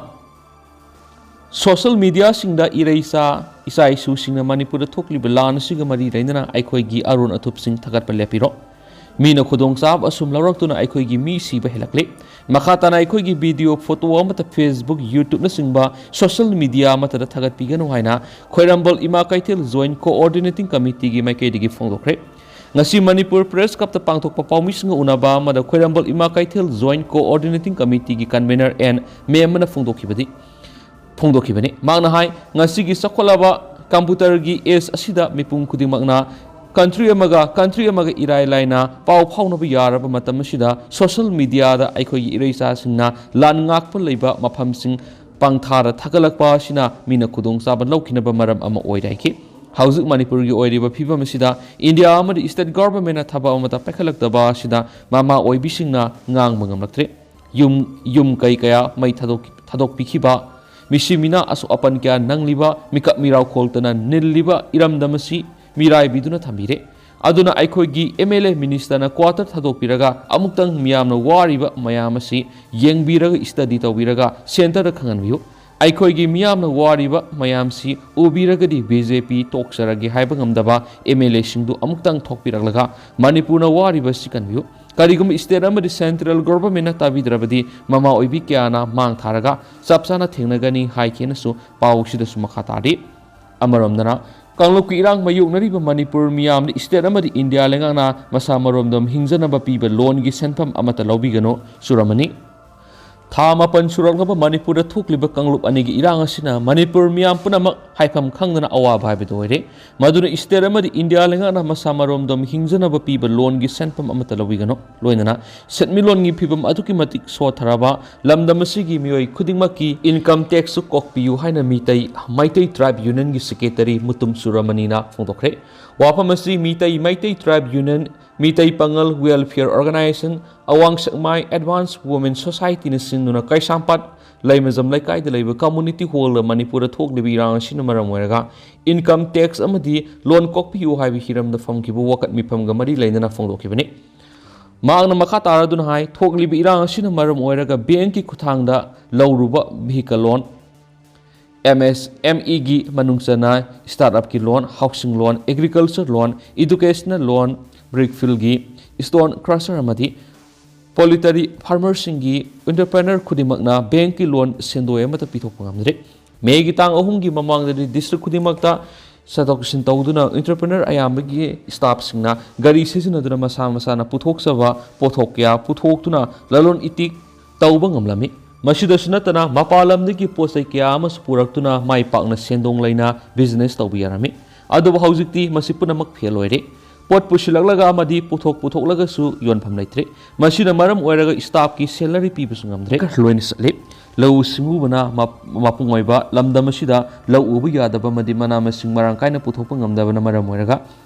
ꯁꯣꯁꯦꯜ ꯃꯤꯗꯤꯌꯥꯁꯤꯡꯗ ꯏꯔꯩꯆꯥ ꯏꯆꯥ ꯏꯁꯨꯁꯤꯡꯅ ꯃꯅꯤꯄꯨꯔꯗ ꯊꯣꯛꯂꯤꯕ ꯂꯥꯟ ꯑꯁꯤꯒ ꯃꯔꯤ ꯂꯩꯅꯅ ꯑꯩꯈꯣꯏꯒꯤ ꯑꯔꯣꯟ ꯑꯊꯨꯞꯁꯤꯡ ꯊꯥꯒꯠꯄ ꯂꯦꯞꯄꯤꯔꯣ꯫ ꯃꯤꯅ ꯈꯨꯗꯣꯡꯆꯥꯕ ꯑꯁꯨꯝ ꯂꯧꯔꯛꯇꯨꯅ ꯑꯩꯈꯣꯏꯒꯤ ꯃꯤ ꯁꯤꯕ ꯍꯦꯜꯂꯛꯂꯤ꯫ ꯃꯈꯥ ꯇꯥꯅ ꯑꯩꯈꯣꯏꯒꯤ ꯚꯤꯗꯤꯑꯣ, ꯐꯣꯇꯣ ꯑꯃꯠꯇ Facebook, YouTube ꯅꯆꯤꯡꯕ ꯁꯣꯁꯦꯜ ꯃꯤꯗꯤꯌꯥ ꯑꯃꯠꯇꯗ ꯊꯥꯒꯠꯄꯤꯒꯅꯨ ꯍꯥꯏꯅ ꯈ꯭ꯋꯥꯏꯔꯝꯕꯜ ꯏꯃꯥ ꯀꯩꯊꯦꯜ ꯖꯣꯏꯟꯠ ꯀꯣꯑꯣꯔꯗꯤꯅꯦꯇꯤꯡ ꯀꯃꯤꯇꯤꯒꯤ ꯃꯥꯏꯀꯩꯗꯒꯤ ꯐꯣꯡꯗꯣꯛꯈ꯭ꯔꯦ꯫ ꯉꯁꯤ ꯃꯅꯤꯄꯨꯔ ꯄ꯭ꯔꯦꯁ ꯀ꯭ꯂꯕꯇ ꯄꯥꯡꯊꯣꯛꯄ ꯄꯥꯎꯃꯤꯁꯤꯡꯒ ꯎꯅꯕ ꯑꯃꯗ ꯈ꯭ꯋꯥꯏꯔꯝꯕꯜ ꯏꯃꯥ ꯀꯩꯊꯦꯜ ꯖꯣꯏꯟꯠ ꯀꯣꯑꯣꯔꯗꯤꯅꯦꯇꯤꯡ ꯀꯃꯤꯇꯤꯒꯤ ꯀꯟꯚꯦꯅꯔ ꯑꯦꯟ ꯃꯦꯝꯃꯅ ꯐꯣꯡꯗꯣꯛꯈꯤꯕꯗꯤ, ꯐꯣꯡꯗꯣꯛꯈꯤꯕꯅꯤ꯫ ꯃꯍꯥꯛꯅ ꯍꯥꯏ, ꯉꯁꯤꯒꯤ ꯆꯥꯎꯈꯠꯂꯕ ꯀꯝꯄ꯭ꯌꯨꯇꯔꯒꯤ ꯑꯦꯖ ꯑꯁꯤꯗ ꯃꯤꯄꯨꯝ ꯈꯨꯗꯤꯡꯃꯛꯅ ꯀꯟꯇ꯭ꯔꯤ ꯑꯃꯒ ꯀꯟꯇ꯭ꯔꯤ ꯑꯃꯒ ꯏꯔꯥꯏ ꯂꯥꯏꯅ ꯄꯥꯎ ꯐꯥꯎꯅꯕ ꯌꯥꯔꯕ ꯃꯇꯝ ꯑꯁꯤꯗ ꯁꯣꯁꯦꯜ ꯃꯤꯗꯤꯌꯥꯗ ꯑꯩꯈꯣꯏꯒꯤ ꯏꯔꯩꯆꯥꯁꯤꯡꯅ ꯂꯥꯟ ꯉꯥꯛꯄ ꯂꯩꯕ ꯃꯐꯝꯁꯤꯡ ꯄꯪꯊꯥꯗ ꯊꯥꯒꯠꯂꯛꯄ ꯑꯁꯤꯅ ꯃꯤꯅ ꯈꯨꯗꯣꯡꯆꯥꯕ ꯂꯧꯈꯤꯅꯕ ꯃꯔꯝ ꯑꯃ ꯑꯣꯏꯔꯦ ꯍꯥꯏꯈꯤ꯫ ꯍꯧꯖꯤꯛ ꯃꯅꯤꯄꯨꯔꯒꯤ ꯑꯣꯏꯔꯤꯕ ꯐꯤꯕꯝ ꯑꯁꯤꯗ ꯏꯟꯗꯤꯌꯥ ꯑꯃꯗꯤ ꯁ꯭ꯇꯦꯠ ꯒꯣꯚꯔꯟꯃꯦꯟꯠꯅ ꯊꯕꯛ ꯑꯃꯠꯇ ꯄꯥꯏꯈꯠꯂꯛꯇꯕ ꯑꯁꯤꯗ ꯃꯃꯥ ꯑꯣꯏꯕꯤꯁꯤꯡꯅ ꯉꯥꯡꯕ ꯉꯝꯂꯛꯇ꯭ꯔꯦ꯫ ꯌꯨꯝ, ꯌꯨꯝ ꯀꯩ ꯀꯌꯥ ꯃꯩ ꯊꯥꯗꯣꯛ-, ꯊꯥꯗꯣꯛꯄꯤꯈꯤꯕ, ꯃꯤꯁꯤ ꯃꯤꯅꯥ ꯑꯁꯣꯛ ꯑꯄꯟ ꯀꯌꯥ ꯅꯪꯂꯤꯕ, ꯃꯤꯀꯞ ꯃꯤꯔꯥꯎ ꯈꯣꯜꯇꯅ ꯅꯤꯜꯂꯤꯕ ꯏꯔꯝꯗꯝ ꯑꯁꯤ ꯃꯤꯔꯥꯏꯕꯤꯗꯨꯅ ꯊꯝꯕꯤꯔꯦ꯫ ꯑꯗꯨꯅ ꯑꯩꯈꯣꯏꯒꯤ ꯑꯦꯝ ꯑꯦꯜ ꯑꯦ ꯃꯤꯅꯤꯁꯇꯔꯅ ꯀ꯭ꯋꯥꯇꯔ ꯊꯥꯗꯣꯛꯄꯤꯔꯒ ꯑꯃꯨꯛꯇꯪ ꯃꯤꯌꯥꯝꯅ ꯋꯥꯔꯤꯕ ꯃꯌꯥꯝ ꯑꯁꯤ ꯌꯦꯡꯕꯤꯔꯒ, ꯁ꯭ꯇꯗꯤ ꯇꯧꯕꯤꯔꯒ ꯁꯦꯟꯇꯔꯗ ꯈꯪꯍꯟꯕꯤꯌꯨ꯫ ꯑꯩꯈꯣꯏꯒꯤ ꯃꯤꯌꯥꯝꯅ ꯋꯥꯔꯤꯕ ꯃꯌꯥꯝꯁꯤ ꯎꯕꯤꯔꯒꯗꯤ ꯕꯤ ꯖꯦ ꯄꯤ ꯇꯣꯛꯆꯔꯒꯦ ꯍꯥꯏꯕ ꯉꯝꯗꯕ ꯑꯦꯝ ꯑꯦꯜ ꯑꯦꯁꯤꯡꯗꯨ ꯑꯃꯨꯛꯇꯪ ꯊꯣꯛꯄꯤꯔꯛꯂꯒ ꯃꯅꯤꯄꯨꯔꯅ ꯋꯥꯔꯤꯕꯁꯤ ꯀꯟꯕꯤꯌꯨ꯫ ꯀꯔꯤꯒꯨꯝꯕ ꯁ꯭ꯇꯦꯠ ꯑꯃꯗꯤ ꯁꯦꯟꯇ꯭ꯔꯦꯜ ꯒꯣꯚꯔꯟꯃꯦꯟꯠꯅ ꯇꯥꯕꯤꯗ꯭ꯔꯕꯗꯤ ꯃꯃꯥ ꯑꯣꯏꯕꯤ ꯀꯌꯥꯅ ꯃꯥꯡ ꯊꯥꯔꯒ ꯆꯞ ꯆꯥꯅ ꯊꯦꯡꯅꯒꯅꯤ ꯍꯥꯏꯈꯤꯅꯁꯨ ꯄꯥꯎꯁꯤꯗꯁꯨ ꯃꯈꯥ ꯇꯥꯔꯤ꯫ ꯑꯃꯔꯣꯝꯗꯅ, ꯀꯥꯡꯂꯨꯞꯀꯤ ꯏꯔꯥꯡ ꯃꯥꯌꯣꯛꯅꯔꯤꯕ ꯃꯅꯤꯄꯨꯔ ꯃꯤꯌꯥꯝꯗ ꯁ꯭ꯇꯦꯠ ꯑꯃꯗꯤ ꯏꯟꯗꯤꯌꯥ ꯂꯩꯉꯥꯛꯅ ꯃꯁꯥ ꯃꯔꯣꯝꯗꯣꯝ ꯍꯤꯡꯖꯅꯕ ꯄꯤꯕ ꯂꯣꯟꯒꯤ ꯁꯦꯟꯐꯝ ꯑꯃꯠꯇ ꯂꯧꯕꯤꯒꯅꯨ꯫ ꯆꯨꯔꯝꯃꯅꯤ꯫ ꯊꯥ ꯃꯥꯄꯟ ꯁꯨꯔꯛꯂꯕ ꯃꯅꯤꯄꯨꯔꯗ ꯊꯣꯛꯂꯤꯕ ꯀꯥꯡꯂꯨꯞ ꯑꯅꯤꯒꯤ ꯏꯔꯥꯡ ꯑꯁꯤꯅ ꯃꯅꯤꯄꯨꯔ ꯃꯤꯌꯥꯝ ꯄꯨꯝꯅꯃꯛ ꯍꯥꯏꯐꯝ ꯈꯪꯗꯅ ꯑꯋꯥꯕ ꯍꯥꯏꯕꯗꯨ ꯑꯣꯏꯔꯦ꯫ ꯃꯗꯨꯅ ꯁ꯭ꯇꯦꯠ ꯑꯃꯗꯤ ꯏꯟꯗꯤꯌꯥ ꯂꯩꯉꯥꯛꯅ ꯃꯁꯥ ꯃꯔꯣꯝꯗꯣꯝ ꯍꯤꯡꯖꯅꯕ ꯄꯤꯕ ꯂꯣꯟꯒꯤ ꯁꯦꯟꯐꯝ ꯑꯃꯠꯇ ꯂꯧꯕꯤꯒꯅꯨ꯫ ꯂꯣꯏꯅꯅ ꯁꯦꯟꯃꯤꯠꯂꯣꯟꯒꯤ ꯐꯤꯕꯝ ꯑꯗꯨꯛꯀꯤ ꯃꯇꯤꯛ ꯁꯣꯠꯊꯔꯕ ꯂꯝꯗꯝ ꯑꯁꯤꯒꯤ ꯃꯤꯑꯣꯏ ꯈꯨꯗꯤꯡꯃꯛꯀꯤ ꯏꯟꯀꯝ ꯇꯦꯛꯁꯁꯨ ꯀꯣꯛꯄꯤꯌꯨ ꯍꯥꯏꯅ ꯃꯤꯇꯩ ꯃꯩꯇꯩ ꯇ꯭ꯔꯥꯏꯕ ꯌꯨꯅꯤꯌꯟꯒꯤ ꯁꯦꯀ꯭ꯔꯦꯇꯔꯤ ꯃꯨꯇꯨꯝ ꯆꯨꯔꯥꯃꯅꯤꯅ ꯐꯣꯡꯗꯣꯛꯈ꯭ꯔꯦ꯫ ꯋꯥꯐꯝ ꯑꯁꯤ ꯃꯤꯇꯩ ꯃꯩꯇꯩ ꯇ꯭ꯔꯥꯏꯕ ꯌꯨꯅꯤꯌꯟ, ꯃꯤꯇꯩ ꯄꯥꯉꯜ ꯋꯦꯜꯐꯤꯌꯔ ꯑꯣꯔꯒꯅꯥꯏꯖꯦꯁꯟ, ꯑꯋꯥꯡ ꯁꯦꯛꯃꯥꯏ ꯑꯦꯗꯚꯥꯟꯁ ꯋꯨꯃꯦꯟ ꯁꯣꯁꯥꯏꯇꯤꯅ ꯁꯤꯟꯗꯨꯅ ꯀꯩꯁꯥꯝꯄꯥꯠ ꯂꯩꯃꯖꯝ ꯂꯩꯀꯥꯏꯗ ꯂꯩꯕ ꯀꯝꯃꯨꯅꯤꯇꯤ ꯍꯣꯜꯗ ꯃꯅꯤꯄꯨꯔꯗ ꯊꯣꯛꯂꯤꯕ ꯏꯔꯥꯡ ꯑꯁꯤꯅ ꯃꯔꯝ ꯑꯣꯏꯔꯒ ꯏꯟꯀꯝ ꯇꯦꯛꯁ ꯑꯃꯗꯤ ꯂꯣꯟ ꯀꯣꯛꯄꯤꯌꯨ ꯍꯥꯏꯕ ꯍꯤꯔꯝꯗ ꯐꯝꯈꯤꯕ ꯋꯥꯀꯠ ꯃꯤꯐꯝꯒ ꯃꯔꯤ ꯂꯩꯅꯅ ꯐꯣꯡꯗꯣꯛꯈꯤꯕꯅꯤ꯫ ꯃꯍꯥꯛꯅ ꯃꯈꯥ ꯇꯥꯔꯗꯨꯅ ꯍꯥꯏ, ꯊꯣꯛꯂꯤꯕ ꯏꯔꯥꯡ ꯑꯁꯤꯅ ꯃꯔꯝ ꯑꯣꯏꯔꯒ ꯕꯦꯡꯀꯤ ꯈꯨꯠꯊꯥꯡꯗ ꯂꯧꯔꯨꯕ ꯚꯤꯍꯤꯀꯜ ꯂꯣꯟ, ꯑꯦꯝ ꯑꯦꯁ ꯑꯦꯝ ꯏꯒꯤ ꯃꯅꯨꯡ ꯆꯟꯅ ꯁ꯭ꯇꯥꯔꯠ ꯑꯞꯀꯤ ꯂꯣꯟ, ꯍꯥꯎꯁꯤꯡ ꯂꯣꯟ, ꯑꯦꯒ꯭ꯔꯤꯀꯜꯆꯔ ꯂꯣꯟ, ꯏꯗꯨꯀꯦꯁꯅꯦꯜ ꯂꯣꯟ, ꯕ꯭ꯔꯤꯛ ꯐꯤꯜꯒꯤ ꯁ꯭ꯇꯣꯟ ꯀ꯭ꯔꯁꯔ ꯑꯃꯗꯤ ꯄꯣꯂꯤꯇꯔꯤ ꯐꯥꯔꯃꯔꯁꯤꯡꯒꯤ ꯑꯦꯟꯇꯔꯄ꯭ꯔꯦꯅꯔ ꯈꯨꯗꯤꯡꯃꯛꯅ ꯕꯦꯡꯀꯤ ꯂꯣꯟ ꯁꯦꯟꯗꯣꯏ ꯑꯃꯠꯇ ꯄꯤꯊꯣꯛꯄ ꯉꯝꯗ꯭ꯔꯤ꯫ ꯃꯦꯒꯤ ꯇꯥꯡ ꯑꯍꯨꯝꯒꯤ ꯃꯃꯥꯡꯗꯗꯤ ꯗꯤꯁꯇ꯭ꯔꯤꯛ ꯈꯨꯗꯤꯡꯃꯛꯇ ꯆꯠꯊꯣꯛ ꯆꯠꯁꯤꯟ ꯇꯧꯗꯨꯅ ꯑꯦꯟꯇꯔꯄ꯭ꯔꯦꯅꯔ ꯑꯌꯥꯝꯕꯒꯤ ꯁ꯭ꯇꯥꯐꯁꯤꯡꯅ ꯒꯥꯔꯤ ꯁꯤꯖꯤꯟꯅꯗꯨꯅ ꯃꯁꯥ ꯃꯁꯥꯅ ꯄꯨꯊꯣꯛꯆꯕ ꯄꯣꯠꯊꯣꯛ ꯀꯌꯥ ꯄꯨꯊꯣꯛꯇꯨꯅ ꯂꯂꯣꯟ ꯏꯇꯤꯛ ꯇꯧꯕ ꯉꯝꯂꯝꯃꯤ꯫ ꯃꯁꯤꯗꯁꯨ ꯅꯠꯇꯅ ꯃꯄꯥꯟ ꯂꯝꯗꯒꯤ ꯄꯣꯠ ꯆꯩ ꯀꯌꯥ ꯑꯃꯁꯨ ꯄꯨꯔꯛꯇꯨꯅ ꯃꯥꯏ ꯄꯥꯛꯅ ꯁꯦꯟꯗꯣꯡ ꯂꯩꯅ ꯕꯤꯖꯤꯅꯦꯁ ꯇꯧꯕ ꯌꯥꯔꯝꯃꯤ꯫ ꯑꯗꯨꯕꯨ ꯍꯧꯖꯤꯛꯇꯤ ꯃꯁꯤ ꯄꯨꯝꯅꯃꯛ ꯐꯦꯜ ꯑꯣꯏꯔꯦ꯫ ꯄꯣꯠ ꯄꯨꯁꯤꯜꯂꯛꯂꯒ ꯑꯃꯗꯤ ꯄꯨꯊꯣꯛ ꯄꯨꯊꯣꯛꯂꯒꯁꯨ ꯌꯣꯟꯐꯝ ꯂꯩꯇ꯭ꯔꯦ꯫ ꯃꯁꯤꯅ ꯃꯔꯝ ꯑꯣꯏꯔꯒ ꯁ꯭ꯇꯥꯐꯀꯤ ꯁꯦꯂꯔꯤ ꯄꯤꯕꯁꯨ ꯉꯝꯗ꯭ꯔꯦ꯫ ꯂꯣꯏꯅ ꯆꯠꯂꯤ꯫ ꯂꯧꯎ ꯁꯤꯡꯎꯕꯅ ꯃꯞ-, ꯃꯄꯨꯡ ꯑꯣꯏꯕ ꯂꯝꯗꯝ ꯑꯁꯤꯗ ꯂꯧ ꯎꯕ ꯌꯥꯗꯕ ꯑꯃꯗꯤ ꯃꯅꯥ ꯃꯁꯤꯡ ꯃꯔꯥꯡ ꯀꯥꯏꯅ ꯄꯨꯊꯣꯛꯄ ꯉꯝꯗꯕꯅ ꯃꯔꯝ ꯑꯣꯏꯔꯒ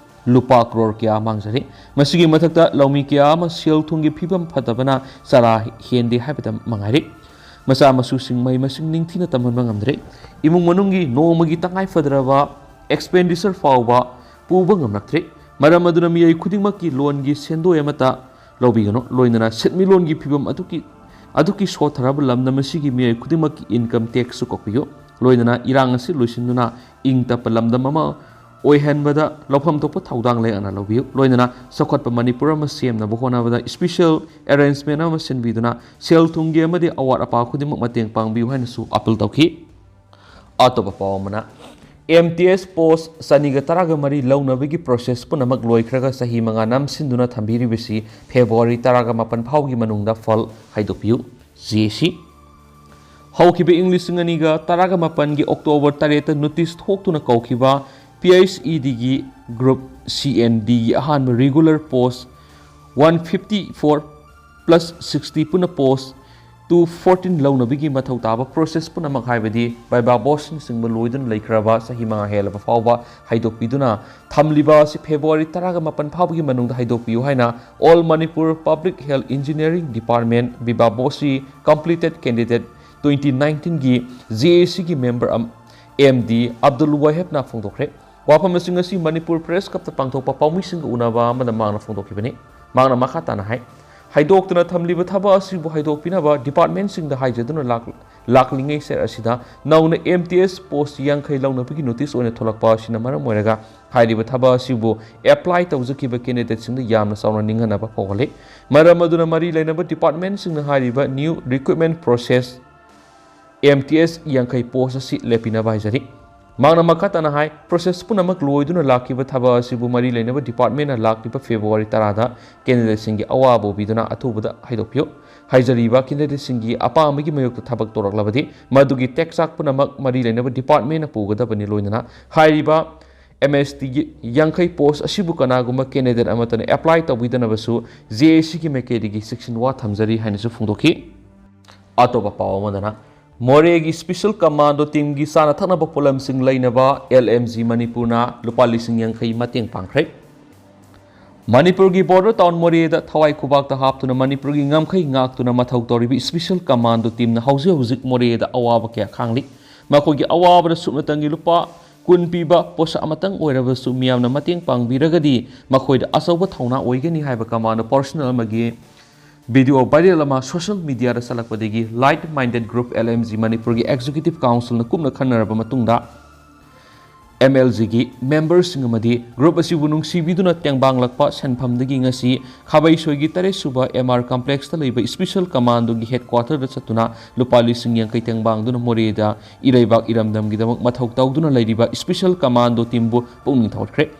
ꯂꯨꯄꯥ ꯀ꯭ꯔꯣꯔ ꯀꯌꯥ ꯃꯥꯡꯖꯔꯦ꯫ ꯃꯁꯤꯒꯤ ꯃꯊꯛꯇ ꯂꯧꯃꯤ ꯀꯌꯥ ꯑꯃ ꯁꯦꯜ ꯊꯨꯝꯒꯤ ꯐꯤꯕꯝ ꯐꯠꯇꯕꯅ ꯆꯔꯥ ꯍꯦꯟꯗꯦ ꯍꯥꯏꯕꯇ ꯃꯉꯥꯏꯔꯦ꯫ ꯃꯆꯥ ꯃꯁꯨꯁꯤꯡ ꯃꯍꯩ ꯃꯁꯤꯡ ꯅꯤꯡꯊꯤꯅ ꯇꯝꯍꯟꯕ ꯉꯝꯗ꯭ꯔꯦ꯫ ꯏꯃꯨꯡ ꯃꯅꯨꯡꯒꯤ ꯅꯣꯡꯃꯒꯤ ꯇꯉꯥꯏ ꯐꯗ꯭ꯔꯕ ꯑꯦꯛꯁꯄꯦꯟꯗꯤꯆꯔ ꯐꯥꯎꯕ ꯄꯨꯕ ꯉꯝꯂꯛꯇ꯭ꯔꯦ꯫ ꯃꯔꯝ ꯑꯗꯨꯅ ꯃꯤꯑꯣꯏ ꯈꯨꯗꯤꯡꯃꯛꯀꯤ ꯂꯣꯟꯒꯤ ꯁꯦꯟꯗꯣꯏ ꯑꯃꯠꯇ ꯂꯧꯕꯤꯒꯅꯨ꯫ ꯂꯣꯏꯅꯅ ꯁꯦꯟꯃꯤꯠꯂꯣꯟꯒꯤ ꯐꯤꯕꯝ ꯑꯗꯨꯒꯤ, ꯑꯗꯨꯒꯤ ꯁꯣꯠꯊꯔꯕ ꯂꯝꯗꯝ ꯑꯁꯤꯒꯤ ꯃꯤꯑꯣꯏ ꯈꯨꯗꯤꯡꯃꯛꯀꯤ ꯏꯟꯀꯝ ꯇꯦꯛꯁꯁꯨ ꯀꯣꯛꯄꯤꯌꯨ꯫ ꯂꯣꯏꯅꯅ ꯏꯔꯥꯡ ꯑꯁꯤ ꯂꯣꯏꯁꯤꯟꯗꯨꯅ ꯏꯪ ꯇꯞꯄ ꯂꯝꯗꯝ ꯑꯃ ꯑꯣꯏꯍꯟꯕꯗ ꯂꯧꯐꯝ ꯊꯣꯛꯄ ꯊꯧꯗꯥꯡ ꯂꯩꯉꯥꯛꯅ ꯂꯧꯕꯤꯌꯨ꯫ ꯂꯣꯏꯅꯅ ꯆꯥꯎꯈꯠꯄ ꯃꯅꯤꯄꯨꯔ ꯑꯃ ꯁꯦꯝꯅꯕ ꯍꯣꯠꯅꯕꯗ ꯏꯁꯄꯤꯁꯦꯜ ꯑꯦꯔꯦꯟꯖꯃꯦꯟ ꯑꯃ ꯁꯤꯟꯕꯤꯗꯨꯅ ꯁꯦꯜ ꯊꯨꯝꯒꯤ ꯑꯃꯗꯤ ꯑꯋꯥꯠ ꯑꯄꯥ ꯈꯨꯗꯤꯡꯃꯛ ꯃꯇꯦꯡ ꯄꯥꯡꯕꯤꯌꯨ ꯍꯥꯏꯅꯁꯨ ꯑꯄꯤꯜ ꯇꯧꯈꯤ꯫ ꯑꯇꯣꯞꯄ ꯄꯥꯎ ꯑꯃꯅ, ꯑꯦꯝ ꯇꯤ ꯑꯦꯁ ꯄꯣꯁ ꯆꯅꯤꯒ ꯇꯔꯥꯒ ꯃꯔꯤ ꯂꯧꯅꯕꯒꯤ ꯄ꯭ꯔꯣꯁꯦꯁ ꯄꯨꯝꯅꯃꯛ ꯂꯣꯏꯈ꯭ꯔꯒ ꯆꯍꯤ ꯃꯉꯥ ꯅꯝꯁꯤꯟꯗꯨꯅ ꯊꯝꯕꯤꯔꯤꯕꯁꯤ ꯐꯦꯕ꯭ꯔꯨꯋꯥꯔꯤ ꯇꯔꯥꯒ ꯃꯥꯄꯟ ꯐꯥꯎꯒꯤ ꯃꯅꯨꯡꯗ ꯐꯜ ꯍꯥꯏꯗꯣꯛꯄꯤꯌꯨ꯫ ꯖꯦ ꯑꯦ ꯁꯤ꯫ ꯍꯧꯈꯤꯕ ꯏꯪ ꯂꯤꯁꯤꯡ ꯑꯅꯤꯒ ꯇꯔꯥꯒ ꯃꯥꯄꯟꯒꯤ ꯑꯣꯛꯇꯣꯕꯔ ꯇꯔꯦꯠꯇ ꯅꯣꯇꯤꯁ ꯊꯣꯛꯇꯨꯅ ꯀꯧꯈꯤꯕ ꯄꯤ ꯑꯩꯆ ꯏ ꯗꯤꯒꯤ ꯒ꯭ꯔꯨꯞ ꯁꯤ ꯑꯦꯟ ꯗꯤꯒꯤ ꯑꯍꯥꯟꯕ regular post one fifty four plus sixty ꯄꯨꯟꯅ ꯄꯣꯁ ꯇꯨ ꯐꯣꯔꯇꯤꯟ ꯂꯧꯅꯕꯒꯤ ꯃꯊꯧ ꯇꯥꯕ ꯄ꯭ꯔꯣꯁꯦꯁ ꯄꯨꯝꯅꯃꯛ, ꯍꯥꯏꯕꯗꯤ ꯕꯥꯏꯕꯥ ꯕꯣꯁꯅꯆꯤꯡꯕ ꯂꯣꯏꯗꯨꯅ ꯂꯩꯈ꯭ꯔꯕ ꯆꯍꯤ ꯃꯉꯥ ꯍꯦꯜꯂꯕ ꯐꯥꯎꯕ ꯍꯥꯏꯗꯣꯛꯄꯤꯗꯨꯅ ꯊꯝꯂꯤꯕ ꯑꯁꯤ ꯐꯦꯕ꯭ꯔꯨꯋꯥꯔꯤ ꯇꯔꯥꯒ ꯃꯥꯄꯟ ꯐꯥꯎꯕꯒꯤ ꯃꯅꯨꯡꯗ ꯍꯥꯏꯗꯣꯛꯄꯤꯌꯨ ꯍꯥꯏꯅ All Manipur Public Health Engineering Department, ꯕꯤꯕꯥ ꯕꯣꯁꯀꯤ completed candidate twenty ꯅꯥꯏꯟꯇꯤꯟꯒꯤ ꯖꯦ ꯑꯦ ꯁꯤꯒꯤ ꯃꯦꯝꯕꯔ ꯑꯦꯝ ꯗꯤ ꯑꯕꯗꯨꯜ ꯋꯥꯍꯦꯕꯅ ꯐꯣꯡꯗꯣꯛꯈ꯭ꯔꯦ꯫ ꯋꯥꯐꯝ ꯑꯁꯤꯡ ꯑꯁꯤ ꯃꯅꯤꯄꯨꯔ ꯄ꯭ꯔꯦꯁ ꯀ꯭ꯂꯕꯇ ꯄꯥꯡꯊꯣꯛꯄ ꯄꯥꯎꯃꯤꯁꯤꯡꯒ ꯎꯅꯕ ꯑꯃꯗ ꯃꯍꯥꯛꯅ ꯐꯣꯡꯗꯣꯛꯈꯤꯕꯅꯤ꯫ ꯃꯍꯥꯛꯅ ꯃꯈꯥ ꯇꯥꯅ ꯍꯥꯏ, ꯍꯥꯏꯗꯣꯛꯇꯅ ꯊꯝꯂꯤꯕ ꯊꯕꯛ ꯑꯁꯤꯕꯨ ꯍꯥꯏꯗꯣꯛꯄꯤꯅꯕ ꯗꯤꯄꯥꯔꯠꯃꯦꯟꯁꯤꯡꯗ ꯍꯥꯏꯖꯗꯨꯅ ꯂꯥꯛ-, ꯂꯥꯛꯂꯤꯉꯩ ꯁꯦꯠ ꯑꯁꯤꯗ ꯅꯧꯅ ꯑꯦꯝ ꯇꯤ ꯑꯦꯁ ꯄꯣꯁ ꯌꯥꯡꯈꯩ ꯂꯧꯅꯕꯒꯤ ꯅꯣꯇꯤꯁ ꯑꯣꯏꯅ ꯊꯣꯛꯂꯛꯄ ꯑꯁꯤꯅ ꯃꯔꯝ ꯑꯣꯏꯔꯒ ꯍꯥꯏꯔꯤꯕ ꯊꯕꯛ ꯑꯁꯤꯕꯨ ꯑꯦꯄ꯭ꯂꯥꯏ ꯇꯧꯖꯈꯤꯕ ꯀꯦꯟꯗꯤꯗꯦꯠꯁꯤꯡꯗ ꯌꯥꯝꯅ ꯆꯥꯎꯅ ꯅꯤꯡꯍꯟꯅꯕ ꯐꯥꯎꯍꯜꯂꯤ꯫ ꯃꯔꯝ ꯑꯗꯨꯅ ꯃꯔꯤ ꯂꯩꯅꯕ ꯗꯤꯄꯥꯔꯠꯃꯦꯟꯁꯤꯡꯅ ꯍꯥꯏꯔꯤꯕ new recruitment process M T S ꯌꯥꯡꯈꯩ ꯄꯣꯁ ꯑꯁꯤ ꯂꯦꯞꯄꯤꯅꯕ ꯍꯥꯏꯖꯔꯤ꯫ ꯃꯍꯥꯛꯅ ꯃꯈꯥ ꯇꯥꯅ ꯍꯥꯏ, ꯄ꯭ꯔꯣꯁꯦꯁ ꯄꯨꯝꯅꯃꯛ ꯂꯣꯏꯗꯨꯅ ꯂꯥꯛꯈꯤꯕ ꯊꯕꯛ ꯑꯁꯤꯕꯨ ꯃꯔꯤ ꯂꯩꯅꯕ ꯗꯤꯄꯥꯔꯠꯃꯦꯟꯅ ꯂꯥꯛꯂꯤꯕ ꯐꯦꯕ꯭ꯔꯨꯋꯥꯔꯤ ꯇꯔꯥꯗ ꯀꯦꯟꯗꯤꯗꯦꯠꯁꯤꯡꯒꯤ ꯑꯋꯥꯕ ꯎꯕꯤꯗꯨꯅ ꯑꯊꯨꯕꯗ ꯍꯥꯏꯗꯣꯛꯄꯤꯌꯨ꯫ ꯍꯥꯏꯖꯔꯤꯕ ꯀꯦꯟꯗꯤꯗꯦꯠꯁꯤꯡꯒꯤ ꯑꯄꯥꯝꯕꯒꯤ ꯃꯥꯌꯣꯛꯇ ꯊꯕꯛ ꯇꯧꯔꯛꯂꯕꯗꯤ ꯃꯗꯨꯒꯤ ꯇꯦꯛꯆꯥꯛ ꯄꯨꯝꯅꯃꯛ ꯃꯔꯤ ꯂꯩꯅꯕ ꯗꯤꯄꯥꯔꯠꯃꯦꯟꯅ ꯄꯨꯒꯗꯕꯅꯤ꯫ ꯂꯣꯏꯅꯅ ꯍꯥꯏꯔꯤꯕ ꯑꯦꯝ ꯑꯦꯁ ꯇꯤꯒꯤ ꯌꯥꯡꯈꯩ ꯄꯣꯁ ꯑꯁꯤꯕꯨ ꯀꯅꯥꯒꯨꯝꯕ ꯀꯦꯟꯗꯤꯗꯦꯠ ꯑꯃꯠꯇꯅ ꯑꯦꯄ꯭ꯂꯥꯏ ꯇꯧꯕꯤꯗꯅꯕꯁꯨ ꯖꯦ ꯑꯦ ꯁꯤꯒꯤ ꯃꯥꯏꯀꯩꯗꯒꯤ ꯆꯦꯛꯁꯤꯟ ꯋꯥ ꯊꯝꯖꯔꯤ ꯍꯥꯏꯅꯁꯨ ꯐꯣꯡꯗꯣꯛꯈꯤ꯫ ꯑꯇꯣꯞꯄ ꯄꯥꯎ ꯑꯃꯗꯅ, ꯃꯣꯔꯦꯒꯤ ꯁ꯭ꯄꯦꯁꯦꯜ ꯀꯃꯥꯟꯗꯣ ꯇꯤꯝꯒꯤ ꯆꯥꯅ ꯊꯛꯅꯕ ꯄꯣꯠꯂꯝꯁꯤꯡ ꯂꯩꯅꯕ ꯑꯦꯜ ꯑꯦꯝ ꯖꯤ ꯃꯅꯤꯄꯨꯔꯅ ꯂꯨꯄꯥ ꯂꯤꯁꯤꯡ ꯌꯥꯡꯈꯩ ꯃꯇꯦꯡ ꯄꯥꯡꯈ꯭ꯔꯦ꯫ ꯃꯅꯤꯄꯨꯔꯒꯤ ꯕꯣꯔꯗꯔ ꯇꯥꯎꯟ ꯃꯣꯔꯦꯗ ꯊꯋꯥꯏ ꯈꯨꯕꯥꯛꯇ ꯍꯥꯞꯇꯨꯅ ꯃꯅꯤꯄꯨꯔꯒꯤ ꯉꯝꯈꯩ ꯉꯥꯛꯇꯨꯅ ꯃꯊꯧ ꯇꯧꯔꯤꯕ ꯁ꯭ꯄꯦꯁꯦꯜ ꯀꯃꯥꯟꯗꯣ ꯇꯤꯝꯅ ꯍꯧꯖꯤꯛ ꯍꯧꯖꯤꯛ ꯃꯣꯔꯦꯗ ꯑꯋꯥꯕ ꯀꯌꯥ ꯈꯥꯡꯂꯤ꯫ ꯃꯈꯣꯏꯒꯤ ꯑꯋꯥꯕꯗ ꯁꯨꯞꯅꯇꯪꯒꯤ ꯂꯨꯄꯥ ꯀꯨꯟ ꯄꯤꯕ ꯄꯣꯠꯁꯛ ꯑꯃꯇꯪ ꯑꯣꯏꯔꯕꯁꯨ ꯃꯤꯌꯥꯝꯅ ꯃꯇꯦꯡ ꯄꯥꯡꯕꯤꯔꯒꯗꯤ ꯃꯈꯣꯏꯗ ꯑꯆꯧꯕ ꯊꯧꯅꯥ ꯑꯣꯏꯒꯅꯤ ꯍꯥꯏꯕ ꯀꯃꯥꯟꯗꯣ ꯄꯔꯁꯅꯦꯜ ꯑꯃꯒꯤ ꯚꯤꯗꯤꯑꯣ ꯚꯥꯏꯔꯦꯜ ꯑꯃ ꯁꯣꯁꯤꯌꯦꯜ ꯃꯤꯗꯤꯌꯥꯗ ꯆꯠꯂꯛꯄꯗꯒꯤ like minded group L M G ꯃꯅꯤꯄꯨꯔꯒꯤ ꯑꯦꯛꯖꯤꯀ꯭ꯌꯨꯇꯤꯚ ꯀꯥꯎꯟꯁꯤꯜꯅ ꯀꯨꯞꯅ ꯈꯟꯅꯔꯕ ꯃꯇꯨꯡꯗ ꯑꯦꯝ ꯑꯦꯜ ꯖꯤꯒꯤ ꯃꯦꯝꯕꯔꯁꯤꯡ ꯑꯃꯗꯤ ꯒ꯭ꯔꯨꯞ ꯑꯁꯤꯕꯨ ꯅꯨꯡꯁꯤꯕꯤꯗꯨꯅ ꯇꯦꯡꯕꯥꯡꯂꯛꯄ ꯁꯦꯟꯐꯝꯗꯒꯤ ꯉꯁꯤ ꯈꯥꯕꯩꯁꯣꯏꯒꯤ ꯇꯔꯦꯠ ꯁꯨꯕ ꯑꯦꯝ ꯑꯥꯔ ꯀꯝꯄ꯭ꯂꯦꯛꯁꯇ ꯂꯩꯕ ꯁ꯭ꯄꯦꯁꯦꯜ ꯀꯃꯥꯟꯗꯣꯒꯤ ꯍꯦꯗꯀ꯭ꯋꯥꯇꯔꯗ ꯆꯠꯇꯨꯅ ꯂꯨꯄꯥ ꯂꯤꯁꯤꯡ ꯌꯥꯡꯈꯩ ꯇꯦꯡꯕꯥꯡꯗꯨꯅ ꯃꯣꯔꯦꯗ ꯏꯔꯩꯕꯥꯛ ꯏꯔꯝꯗꯝꯒꯤꯗꯃꯛ ꯃꯊꯧ ꯇꯧꯗꯨꯅ ꯂꯩꯔꯤꯕ ꯁ꯭ꯄꯦꯁꯦꯜ ꯀꯃꯥꯟꯗꯣ ꯇꯤꯝꯕꯨ ꯄꯨꯛꯅꯤꯡ ꯊꯧꯒꯠꯈ꯭ꯔꯦ꯫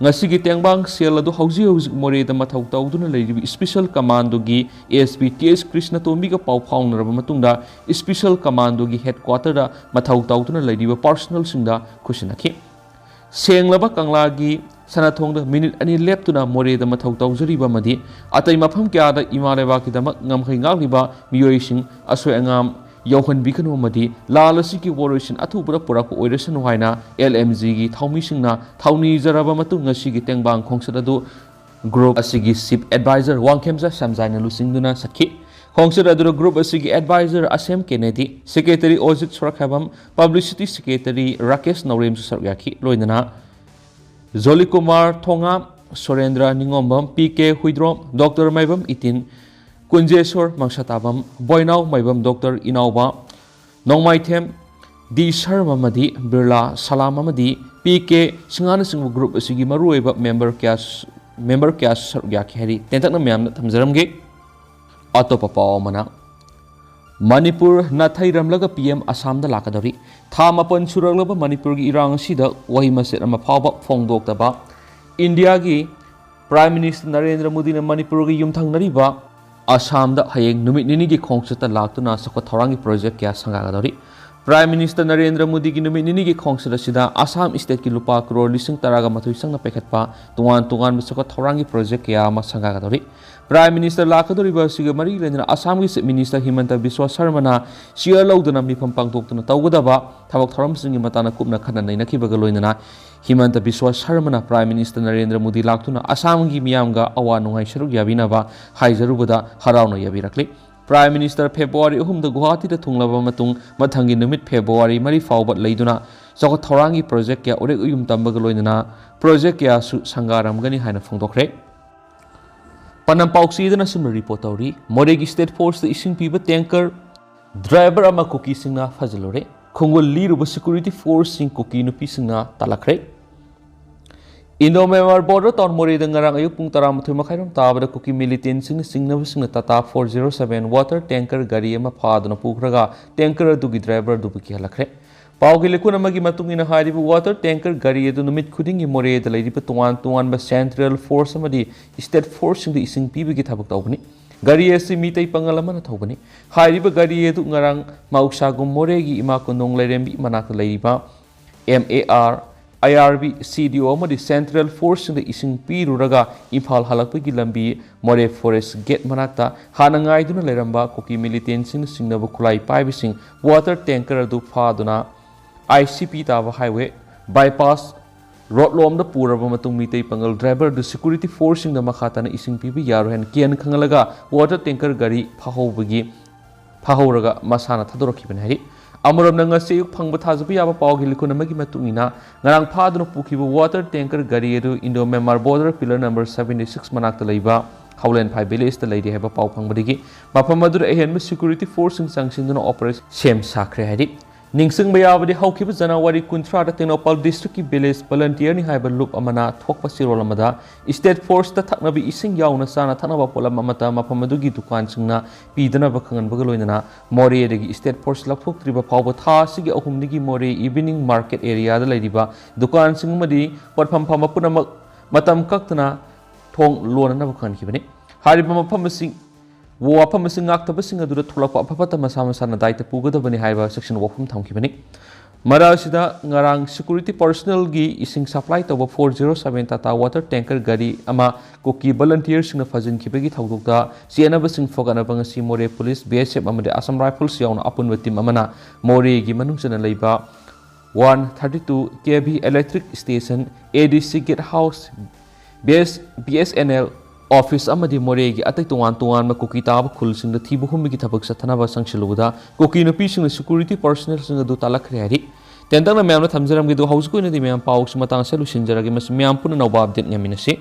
ꯉꯁꯤꯒꯤ ꯇꯦꯡꯕꯥꯡ ꯁꯦꯜ ꯑꯗꯨ ꯍꯧꯖꯤꯛ ꯍꯧꯖꯤꯛ ꯃꯣꯔꯦꯗ ꯃꯊꯧ ꯇꯧꯗꯨꯅ ꯂꯩꯔꯤꯕ ꯁ꯭ꯄꯦꯁꯦꯜ ꯀꯃꯥꯟꯗꯣꯒꯤ ꯑꯦꯁ ꯄꯤ ꯇꯤ ꯑꯦꯁ ꯀ꯭ꯔꯤꯁꯅꯇꯣꯝꯕꯤꯒ ꯄꯥꯎ ꯐꯥꯎꯅꯔꯕ ꯃꯇꯨꯡꯗ ꯁ꯭ꯄꯦꯁꯦꯜ ꯀꯃꯥꯟꯗꯣꯒꯤ ꯍꯦꯗꯀ꯭ꯋꯥꯇꯔꯗ ꯃꯊꯧ ꯇꯧꯗꯨꯅ ꯂꯩꯔꯤꯕ ꯄꯔꯁꯅꯦꯜꯁꯤꯡꯗ ꯈꯨꯠꯁꯤꯟꯅꯈꯤ꯫ ꯁꯦꯡꯂꯕ ꯀꯪꯂꯥꯒꯤ ꯁꯅꯥꯊꯣꯡꯗ ꯃꯤꯅꯤꯠ ꯑꯅꯤ ꯂꯦꯞꯇꯨꯅ ꯃꯣꯔꯦꯗ ꯃꯊꯧ ꯇꯧꯖꯔꯤꯕ ꯑꯃꯗꯤ ꯑꯇꯩ ꯃꯐꯝ ꯀꯌꯥꯗ ꯏꯃꯥ ꯂꯩꯕꯥꯛꯀꯤꯗꯃꯛ ꯉꯝꯈꯩ ꯉꯥꯛꯂꯤꯕ ꯃꯤꯑꯣꯏꯁꯤꯡ ꯑꯁꯣꯏ ꯑꯉꯥꯝ ꯌꯥꯎꯍꯟꯕꯤꯒꯅꯨ ꯑꯃꯗꯤ ꯂꯥꯜ ꯑꯁꯤꯒꯤ ꯋꯥꯔꯣꯏꯁꯤꯟ ꯑꯊꯨꯕꯗ ꯄꯨꯔꯛꯄ ꯑꯣꯏꯔꯁꯅꯨ ꯍꯥꯏꯅ ꯑꯦꯜ ꯑꯦꯝ ꯖꯤꯒꯤ ꯊꯧꯃꯤꯁꯤꯡꯅ ꯊꯧꯅꯤꯖꯔꯕ ꯃꯇꯨꯡ ꯉꯁꯤꯒꯤ ꯇꯦꯡꯕꯥꯡ ꯈꯣꯡꯆꯠ ꯑꯗꯨ ꯒ꯭ꯔꯨꯞ ꯑꯁꯤꯒꯤ ꯆꯤꯐ ꯑꯦꯗꯚꯥꯏꯖꯔ ꯋꯥꯡꯈꯦꯝꯆꯥ ꯁꯝꯖꯥꯏꯅ ꯂꯨꯆꯤꯡꯗꯨꯅ ꯆꯠꯈꯤ꯫ ꯈꯣꯡꯆꯠ ꯑꯗꯨꯗ group ꯑꯁꯤꯒꯤ advisor ꯑꯁꯦꯝ ꯀꯦꯅꯦꯗꯤ, secretary ꯑꯣꯖꯤꯠ ꯁꯣꯔꯥꯈꯥꯏꯕꯝ, publicity secretary Rakesh ꯅꯧꯔꯦꯝꯁꯨ ꯁꯔꯨꯛ ꯌꯥꯈꯤ꯫ ꯂꯣꯏꯅꯅ ꯖꯣꯂꯤꯀꯨꯃꯥꯔ ꯊꯣꯉꯥꯝ, ꯁꯨꯔꯦꯟꯗ꯭ꯔ ꯅꯤꯉꯣꯝꯕꯝ, ꯄꯤ ꯀꯦ ꯍꯨꯏꯗ꯭ꯔꯣꯝ, ꯗꯣꯛꯇꯔ ꯃꯥꯏꯕꯝ ꯏꯇꯤꯟ, ꯀꯨꯟꯖꯦꯁꯣꯔ ꯃꯪꯁꯥꯇꯥꯕꯝ, ꯕꯣꯏꯅꯥꯎ ꯃꯥꯏꯕꯝ ꯗꯣꯛꯇꯔ ꯏꯅꯥꯎꯕ, ꯅꯣꯡꯃꯥꯏꯊꯦꯝ ꯗꯤ ꯁꯔꯃ ꯑꯃꯗꯤ ꯕꯤꯔꯂꯥ ꯁꯂꯥꯝ ꯑꯃꯗꯤ ꯄꯤ ꯀꯦ ꯁꯤꯡꯍꯥꯅꯆꯤꯡꯕ group ꯑꯁꯤꯒꯤ ꯃꯔꯨꯑꯣꯏꯕ member ꯀꯌꯥ, member ꯀꯌꯥꯁꯨ ꯁꯔꯨꯛ ꯌꯥꯈꯤ ꯍꯥꯏꯔꯤ꯫ ꯇꯦꯟꯇꯛꯅ ꯃꯌꯥꯝꯅ ꯊꯝꯖꯔꯝꯒꯦ꯫ ꯑꯇꯣꯞꯄ ꯄꯥꯎ ꯑꯃꯅ, ꯃꯅꯤꯄꯨꯔ ꯅꯥꯊꯩꯔꯝꯂꯒ P M ꯑꯁꯥꯝꯗ ꯂꯥꯛꯀꯗꯧꯔꯤ꯫ ꯊꯥ ꯃꯥꯄꯟ ꯁꯨꯔꯛꯂꯕ ꯃꯅꯤꯄꯨꯔꯒꯤ ꯏꯔꯥꯡ ꯑꯁꯤꯗ ꯋꯥꯍꯩ ꯃꯆꯦꯠ ꯑꯃ ꯐꯥꯎꯕ ꯐꯣꯡꯗꯣꯛꯇꯕ ꯏꯟꯗꯤꯌꯥꯒꯤ Prime Minister ꯅꯔꯦꯟꯗ꯭ꯔ ꯃꯣꯗꯤꯅ ꯃꯅꯤꯄꯨꯔꯒꯤ ꯌꯨꯝꯊꯪꯅꯔꯤꯕ ꯑꯁꯥꯝꯗ ꯍꯌꯦꯡ ꯅꯨꯃꯤꯠ ꯅꯤꯅꯤꯒꯤ ꯈꯣꯡꯆꯠꯇ ꯂꯥꯛꯇꯨꯅ ꯆꯥꯎꯈꯠ ꯊꯧꯔꯥꯡꯒꯤ project ꯀꯌꯥ ꯁꯪꯒꯥꯒꯗꯧꯔꯤ꯫ Prime Minister ꯅꯔꯦꯟꯗ꯭ꯔ ꯃꯣꯗꯤꯒꯤ ꯅꯨꯃꯤꯠ ꯅꯤꯅꯤꯒꯤ ꯈꯣꯡꯆꯠ ꯑꯁꯤꯗ ꯑꯁꯥꯝ stateꯀꯤ ꯂꯨꯄꯥ ꯀ꯭ꯔꯣꯔ ꯂꯤꯁꯤꯡ ꯇꯔꯥꯒ ꯃꯥꯊꯣꯏ ꯆꯪꯅ ꯄꯥꯏꯈꯠꯄ ꯇꯣꯉꯥꯟ ꯇꯣꯉꯥꯟꯕ ꯆꯥꯎꯈꯠ ꯊꯧꯔꯥꯡꯒꯤ project ꯀꯌꯥ ꯑꯃ ꯁꯪꯒꯥꯒꯗꯧꯔꯤ꯫ Prime Minister ꯂꯥꯛꯀꯗꯧꯔꯤꯕ ꯑꯁꯤꯒ ꯃꯔꯤ ꯂꯩꯅꯅ ꯑꯁꯥꯝꯒꯤ Chief Minister ꯍꯤꯃꯟꯇ ꯕꯤꯁ꯭ꯋ ꯁꯔꯃꯅ chair ꯂꯧꯗꯨꯅ ꯃꯤꯐꯝ ꯄꯥꯡꯊꯣꯛꯇꯨꯅ ꯇꯧꯒꯗꯕ ꯊꯕꯛ ꯊꯧꯔꯝꯁꯤꯡꯒꯤ ꯃꯇꯥꯡꯗ ꯀꯨꯞꯅ ꯈꯟꯅ ꯅꯩꯅꯈꯤꯕꯒ ꯂꯣꯏꯅꯅ ꯍꯤꯃꯟꯇ ꯕꯤꯁ꯭ꯋ ꯁꯔꯃꯅ Prime Minister ꯅꯔꯦꯟꯗ꯭ꯔ ꯃꯣꯗꯤ ꯂꯥꯛꯇꯨꯅ ꯑꯁꯥꯝꯒꯤ ꯃꯤꯌꯥꯝꯒ ꯑꯋꯥ ꯅꯨꯡꯉꯥꯏ ꯁꯔꯨꯛ ꯌꯥꯕꯤꯅꯕ ꯍꯥꯏꯖꯔꯨꯕꯗ ꯍꯔꯥꯎꯅ ꯌꯥꯕꯤꯔꯛꯂꯤ꯫ Prime Minister February ꯑꯍꯨꯝꯗ ꯒꯨꯋꯥꯍꯥꯇꯤꯗ ꯊꯨꯡꯂꯕ ꯃꯇꯨꯡ ꯃꯊꯪꯒꯤ ꯅꯨꯃꯤꯠ February ꯃꯔꯤ ꯐꯥꯎꯕ ꯂꯩꯗꯨꯅ ꯆꯥꯎꯈꯠ ꯊꯧꯔꯥꯡꯒꯤ project ꯀꯌꯥ ꯎꯔꯦꯛ ꯎꯌꯨꯝ ꯇꯝꯕꯒ ꯂꯣꯏꯅꯅ project ꯀꯌꯥꯁꯨ ꯁꯪꯒꯥꯔꯝꯒꯅꯤ ꯍꯥꯏꯅ ꯐꯣꯡꯗꯣꯛꯈ꯭ꯔꯦ꯫ ꯄꯅꯝ ꯄꯥꯎꯆꯦꯗꯅ ꯑꯁꯨꯝꯅ report ꯇꯧꯔꯤ꯫ ꯃꯣꯔꯦꯒꯤ state forceꯇ ꯏꯁꯤꯡ ꯄꯤꯕ tanker driver ꯑꯃ ꯀꯨꯀꯤꯁꯤꯡꯅ ꯐꯥꯖꯤꯜꯂꯨꯔꯦ꯫ ꯈꯣꯡꯒꯨꯜ ꯂꯤꯔꯨꯕ security forceꯁꯤꯡ ꯀꯨꯀꯤ ꯅꯨꯄꯤꯁꯤꯡꯅ ꯇꯥꯜꯂꯛꯈ꯭ꯔꯦ꯫ Indo-Myanmar border town ꯃꯣꯔꯦꯗ ꯉꯔꯥꯡ ꯑꯌꯨꯛ ꯄꯨꯡ ꯇꯔꯥꯃꯥꯊꯣꯏ ꯃꯈꯥꯏꯔꯣꯝ ꯇꯥꯕꯗ ꯀꯨꯀꯤ militantꯁꯤꯡꯅ ꯆꯤꯡꯅꯕꯁꯤꯡꯅ Tata four zero seven water tanker ꯒꯥꯔꯤ ꯑꯃ ꯐꯥꯗꯨꯅ ꯄꯨꯈ꯭ꯔꯒ tanker ꯑꯗꯨꯒꯤ driver ꯑꯗꯨꯕꯨ ꯀꯤꯍꯜꯂꯛꯈ꯭ꯔꯦ꯫ ꯄꯥꯎꯒꯤ ꯂꯤꯈꯨꯟ ꯑꯃꯒꯤ ꯃꯇꯨꯡ ꯏꯟꯅ ꯍꯥꯏꯔꯤꯕ water tanker ꯒꯥꯔꯤ ꯑꯗꯨ ꯅꯨꯃꯤꯠ ꯈꯨꯗꯤꯡꯒꯤ ꯃꯣꯔꯦꯗ ꯂꯩꯔꯤꯕ ꯇꯣꯉꯥꯟ ꯇꯣꯉꯥꯟꯕ central force ꯑꯃꯗꯤ state forceꯁꯤꯡꯗ ꯏꯁꯤꯡ ꯄꯤꯕꯒꯤ ꯊꯕꯛ ꯇꯧꯕꯅꯤ꯫ ꯒꯥꯔꯤ ꯑꯁꯤ ꯃꯤꯇꯩ ꯄꯥꯉꯜ ꯑꯃꯅ ꯊꯧꯕꯅꯤ꯫ ꯍꯥꯏꯔꯤꯕ ꯒꯥꯔꯤ ꯑꯗꯨ ꯉꯔꯥꯡ ꯃꯍꯧꯁꯥꯒꯨꯝ ꯃꯣꯔꯦꯒꯤ ꯏꯃꯥ ꯀꯣꯟꯗꯣꯡ ꯂꯥꯏꯔꯦꯝꯕꯤ ꯃꯅꯥꯛꯇ ꯂꯩꯔꯤꯕ M A R, I R B, C D O ꯑꯃꯗꯤ central forceꯁꯤꯡꯗ ꯏꯁꯤꯡ ꯄꯤꯔꯨꯔꯒ ꯏꯝꯐꯥꯜ ꯍꯜꯂꯛꯄꯒꯤ ꯂꯝꯕꯤ ꯃꯣꯔꯦ forest gate ꯃꯅꯥꯛꯇ ꯍꯥꯟꯅ ꯉꯥꯏꯗꯨꯅ ꯂꯩꯔꯝꯕ ꯀꯨꯀꯤ militantꯁꯤꯡꯅ ꯆꯤꯡꯅꯕ ꯈꯨꯠꯂꯥꯏ ꯄꯥꯏꯕꯁꯤꯡ water tanker ꯑꯗꯨ ꯐꯥꯗꯨꯅ I C P ꯇꯥꯕ highway bypass ꯔꯣꯗꯂꯣꯝꯗ ꯄꯨꯔꯕ ꯃꯇꯨꯡ ꯃꯤꯇꯩ ꯄꯥꯉꯜ ꯗ꯭ꯔꯥꯏꯚꯔꯗꯨ ꯁꯦꯀ꯭ꯌꯨꯔꯤꯇꯤ ꯐꯣꯔꯁꯁꯤꯡꯗ ꯃꯈꯥ ꯇꯥꯅ ꯏꯁꯤꯡ ꯄꯤꯕ ꯌꯥꯔꯣꯏ ꯍꯥꯏꯅ ꯀꯤꯍꯟ ꯈꯪꯍꯜꯂꯒ ꯋꯥꯇꯔ ꯇꯦꯡꯀꯔ ꯒꯥꯔꯤ ꯐꯥꯍꯧꯕꯒꯤ ꯐꯥꯍꯧꯔꯒ ꯃꯁꯥꯅ ꯊꯥꯗꯣꯔꯛꯈꯤꯕꯅꯤ ꯍꯥꯏꯔꯤ꯫ ꯑꯃꯔꯣꯝꯗ ꯉꯁꯤ ꯑꯌꯨꯛ ꯐꯪꯕ ꯊꯥꯖꯕ ꯌꯥꯕ ꯄꯥꯎꯒꯤ ꯂꯤꯈꯨꯟ ꯑꯃꯒꯤ ꯃꯇꯨꯡ ꯏꯟꯅ ꯉꯔꯥꯡ ꯐꯥꯗꯨꯅ ꯄꯨꯈꯤꯕ ꯋꯥꯇꯔ ꯇꯦꯡꯀꯔ ꯒꯥꯔꯤ ꯑꯗꯨ Indo Myanmar border pillar number seventy six ꯃꯅꯥꯛꯇ ꯂꯩꯕ ꯍꯧꯂꯦꯟꯐꯥꯏ ꯚꯤꯂꯦꯖꯇ ꯂꯩꯔꯤ ꯍꯥꯏꯕ ꯄꯥꯎ ꯐꯪꯕꯗꯒꯤ ꯃꯐꯝ ꯑꯗꯨꯗ ꯑꯍꯦꯟꯕ ꯁꯦꯀ꯭ꯌꯨꯔꯤꯇꯤ ꯐꯣꯔꯁꯁꯤꯡ ꯆꯪꯁꯤꯟꯗꯨꯅ ꯑꯣꯄꯔꯦꯁꯟ ꯁꯦꯝ ꯁꯥꯈ꯭ꯔꯦ ꯍꯥꯏꯔꯤ꯫ ꯅꯤꯡꯁꯤꯡꯕ ꯌꯥꯕꯗꯤ ꯍꯧꯈꯤꯕ ꯖꯅꯋꯥꯔꯤ ꯀꯨꯟꯊ꯭ꯔꯥꯗ ꯇꯦꯡꯅꯧꯄꯜ ꯗꯤꯁꯇ꯭ꯔꯤꯛꯀꯤ ꯚꯤꯂꯦꯖ ꯚꯂꯟꯇꯤꯌꯔꯅꯤ ꯍꯥꯏꯕ ꯂꯨꯞ ꯑꯃꯅ ꯊꯣꯛꯄ ꯆꯦꯔꯣꯜ ꯑꯃꯗ ꯏꯁꯇꯦꯠ ꯐꯣꯔꯁꯇ ꯊꯛꯅꯕ ꯏꯁꯤꯡ ꯌꯥꯎꯅ ꯆꯥꯅ ꯊꯛꯅꯕ ꯄꯣꯠꯂꯝ ꯑꯃꯠꯇ ꯃꯐꯝ ꯑꯗꯨꯒꯤ ꯗꯨꯀꯥꯟꯁꯤꯡꯅ ꯄꯤꯗꯅꯕ ꯈꯪꯍꯟꯕꯒ ꯂꯣꯏꯅꯅ ꯃꯣꯔꯦꯗꯒꯤ ꯏꯁꯇꯦꯠ ꯐꯣꯔꯁ ꯂꯧꯊꯣꯛꯇ꯭ꯔꯤꯕ ꯐꯥꯎꯕ ꯊꯥ ꯑꯁꯤꯒꯤ ꯑꯍꯨꯝꯅꯤꯒꯤ ꯃꯣꯔꯦ ꯏꯚꯤꯅꯤꯡ ꯃꯥꯔꯀꯦꯠ ꯑꯦꯔꯤꯌꯥꯗ ꯂꯩꯔꯤꯕ ꯗꯨꯀꯥꯟꯁꯤꯡ ꯑꯃꯗꯤ ꯄꯣꯠꯐꯝ ꯐꯝꯕ ꯄꯨꯝꯅꯃꯛ ꯃꯇꯝ ꯀꯛꯇꯅ ꯊꯣꯡ ꯂꯣꯟꯅꯅꯕ ꯈꯪꯍꯟꯈꯤꯕꯅꯤ꯫ ꯍꯥꯏꯔꯤꯕ ꯃꯐꯝ ꯑꯁꯤ ꯋꯥꯐꯝ ꯑꯁꯤ ꯉꯥꯛꯇꯕꯁꯤꯡ ꯑꯗꯨꯗ ꯊꯣꯛꯂꯛꯄ ꯑꯐ ꯐꯠꯇ ꯃꯁꯥ ꯃꯁꯥꯅ ꯗꯥꯏꯇ ꯄꯨꯒꯗꯕꯅꯤ ꯍꯥꯏꯕ ꯁꯦꯛꯁꯟ ꯋꯥꯐꯝ ꯊꯝꯈꯤꯕꯅꯤ꯫ ꯃꯔꯛ ꯑꯁꯤꯗ ꯉꯔꯥꯡ ꯁꯦꯀ꯭ꯌꯨꯔꯤꯇꯤ ꯄꯔꯁꯅꯦꯜꯒꯤ ꯏꯁꯤꯡ ꯁꯄ꯭ꯂꯥꯏ ꯇꯧꯕ four zero seven Tata water tanker ꯒꯥꯔꯤ ꯑꯃ ꯀꯨꯀꯤ ꯚꯂꯟꯇꯤꯌꯔꯁꯤꯡꯅ ꯐꯥꯖꯤꯟꯈꯤꯕꯒꯤ ꯊꯧꯗꯣꯛꯇ ꯆꯦꯟꯅꯕꯁꯤꯡ ꯐꯒꯠꯅꯕ ꯉꯁꯤ ꯃꯣꯔꯦ ꯄꯨꯂꯤꯁ, ꯕꯤ ꯑꯦꯁ ꯑꯦꯐ ꯑꯃꯗꯤ ꯑꯁꯥꯝ ꯔꯥꯏꯐꯜꯁ ꯌꯥꯎꯅ ꯑꯄꯨꯟꯕ ꯇꯤꯝ ꯑꯃꯅ ꯃꯣꯔꯦꯒꯤ ꯃꯅꯨꯡ ꯆꯟꯅ ꯂꯩꯕ one thirty two K V electric station, A D C guest house, B S, B S N L office ꯑꯃꯗꯤ ꯃꯣꯔꯦꯒꯤ ꯑꯇꯩ ꯇꯣꯉꯥꯟ ꯇꯣꯉꯥꯟꯕ ꯀꯨꯀꯤ ꯇꯥꯕ ꯈꯨꯜꯁꯤꯡꯗ ꯊꯤꯕ ꯍꯨꯝꯕꯒꯤ ꯊꯕꯛ ꯆꯠꯊꯅꯕ ꯆꯪꯁꯤꯜꯂꯨꯕꯗ ꯀꯨꯀꯤ ꯅꯨꯄꯤꯁꯤꯡꯅ ꯁꯦꯀ꯭ꯌꯨꯔꯤꯇꯤ ꯄꯔꯁꯅꯦꯜꯁꯤꯡ ꯑꯗꯨ ꯇꯥꯜꯂꯛꯈ꯭ꯔꯦ ꯍꯥꯏꯔꯤ꯫ ꯇꯦꯟꯇꯛꯅ ꯃꯌꯥꯝꯅ ꯊꯝꯖꯔꯝꯒꯦ꯫ ꯑꯗꯨ ꯍꯧꯖꯤꯛꯀꯤ ꯑꯣꯏꯅꯗꯤ ꯃꯌꯥꯝ ꯄꯥꯎꯁꯤ ꯃꯇꯥꯡ ꯑꯁꯤꯗ ꯂꯣꯏꯁꯤꯟꯖꯔꯒꯦ꯫ ꯃꯁꯤ ꯃꯌꯥꯝ ꯄꯨꯟꯅ ꯅꯧꯕ ꯑꯞꯗꯦꯠ ꯉꯥꯏꯃꯤꯟꯅꯁꯤ꯫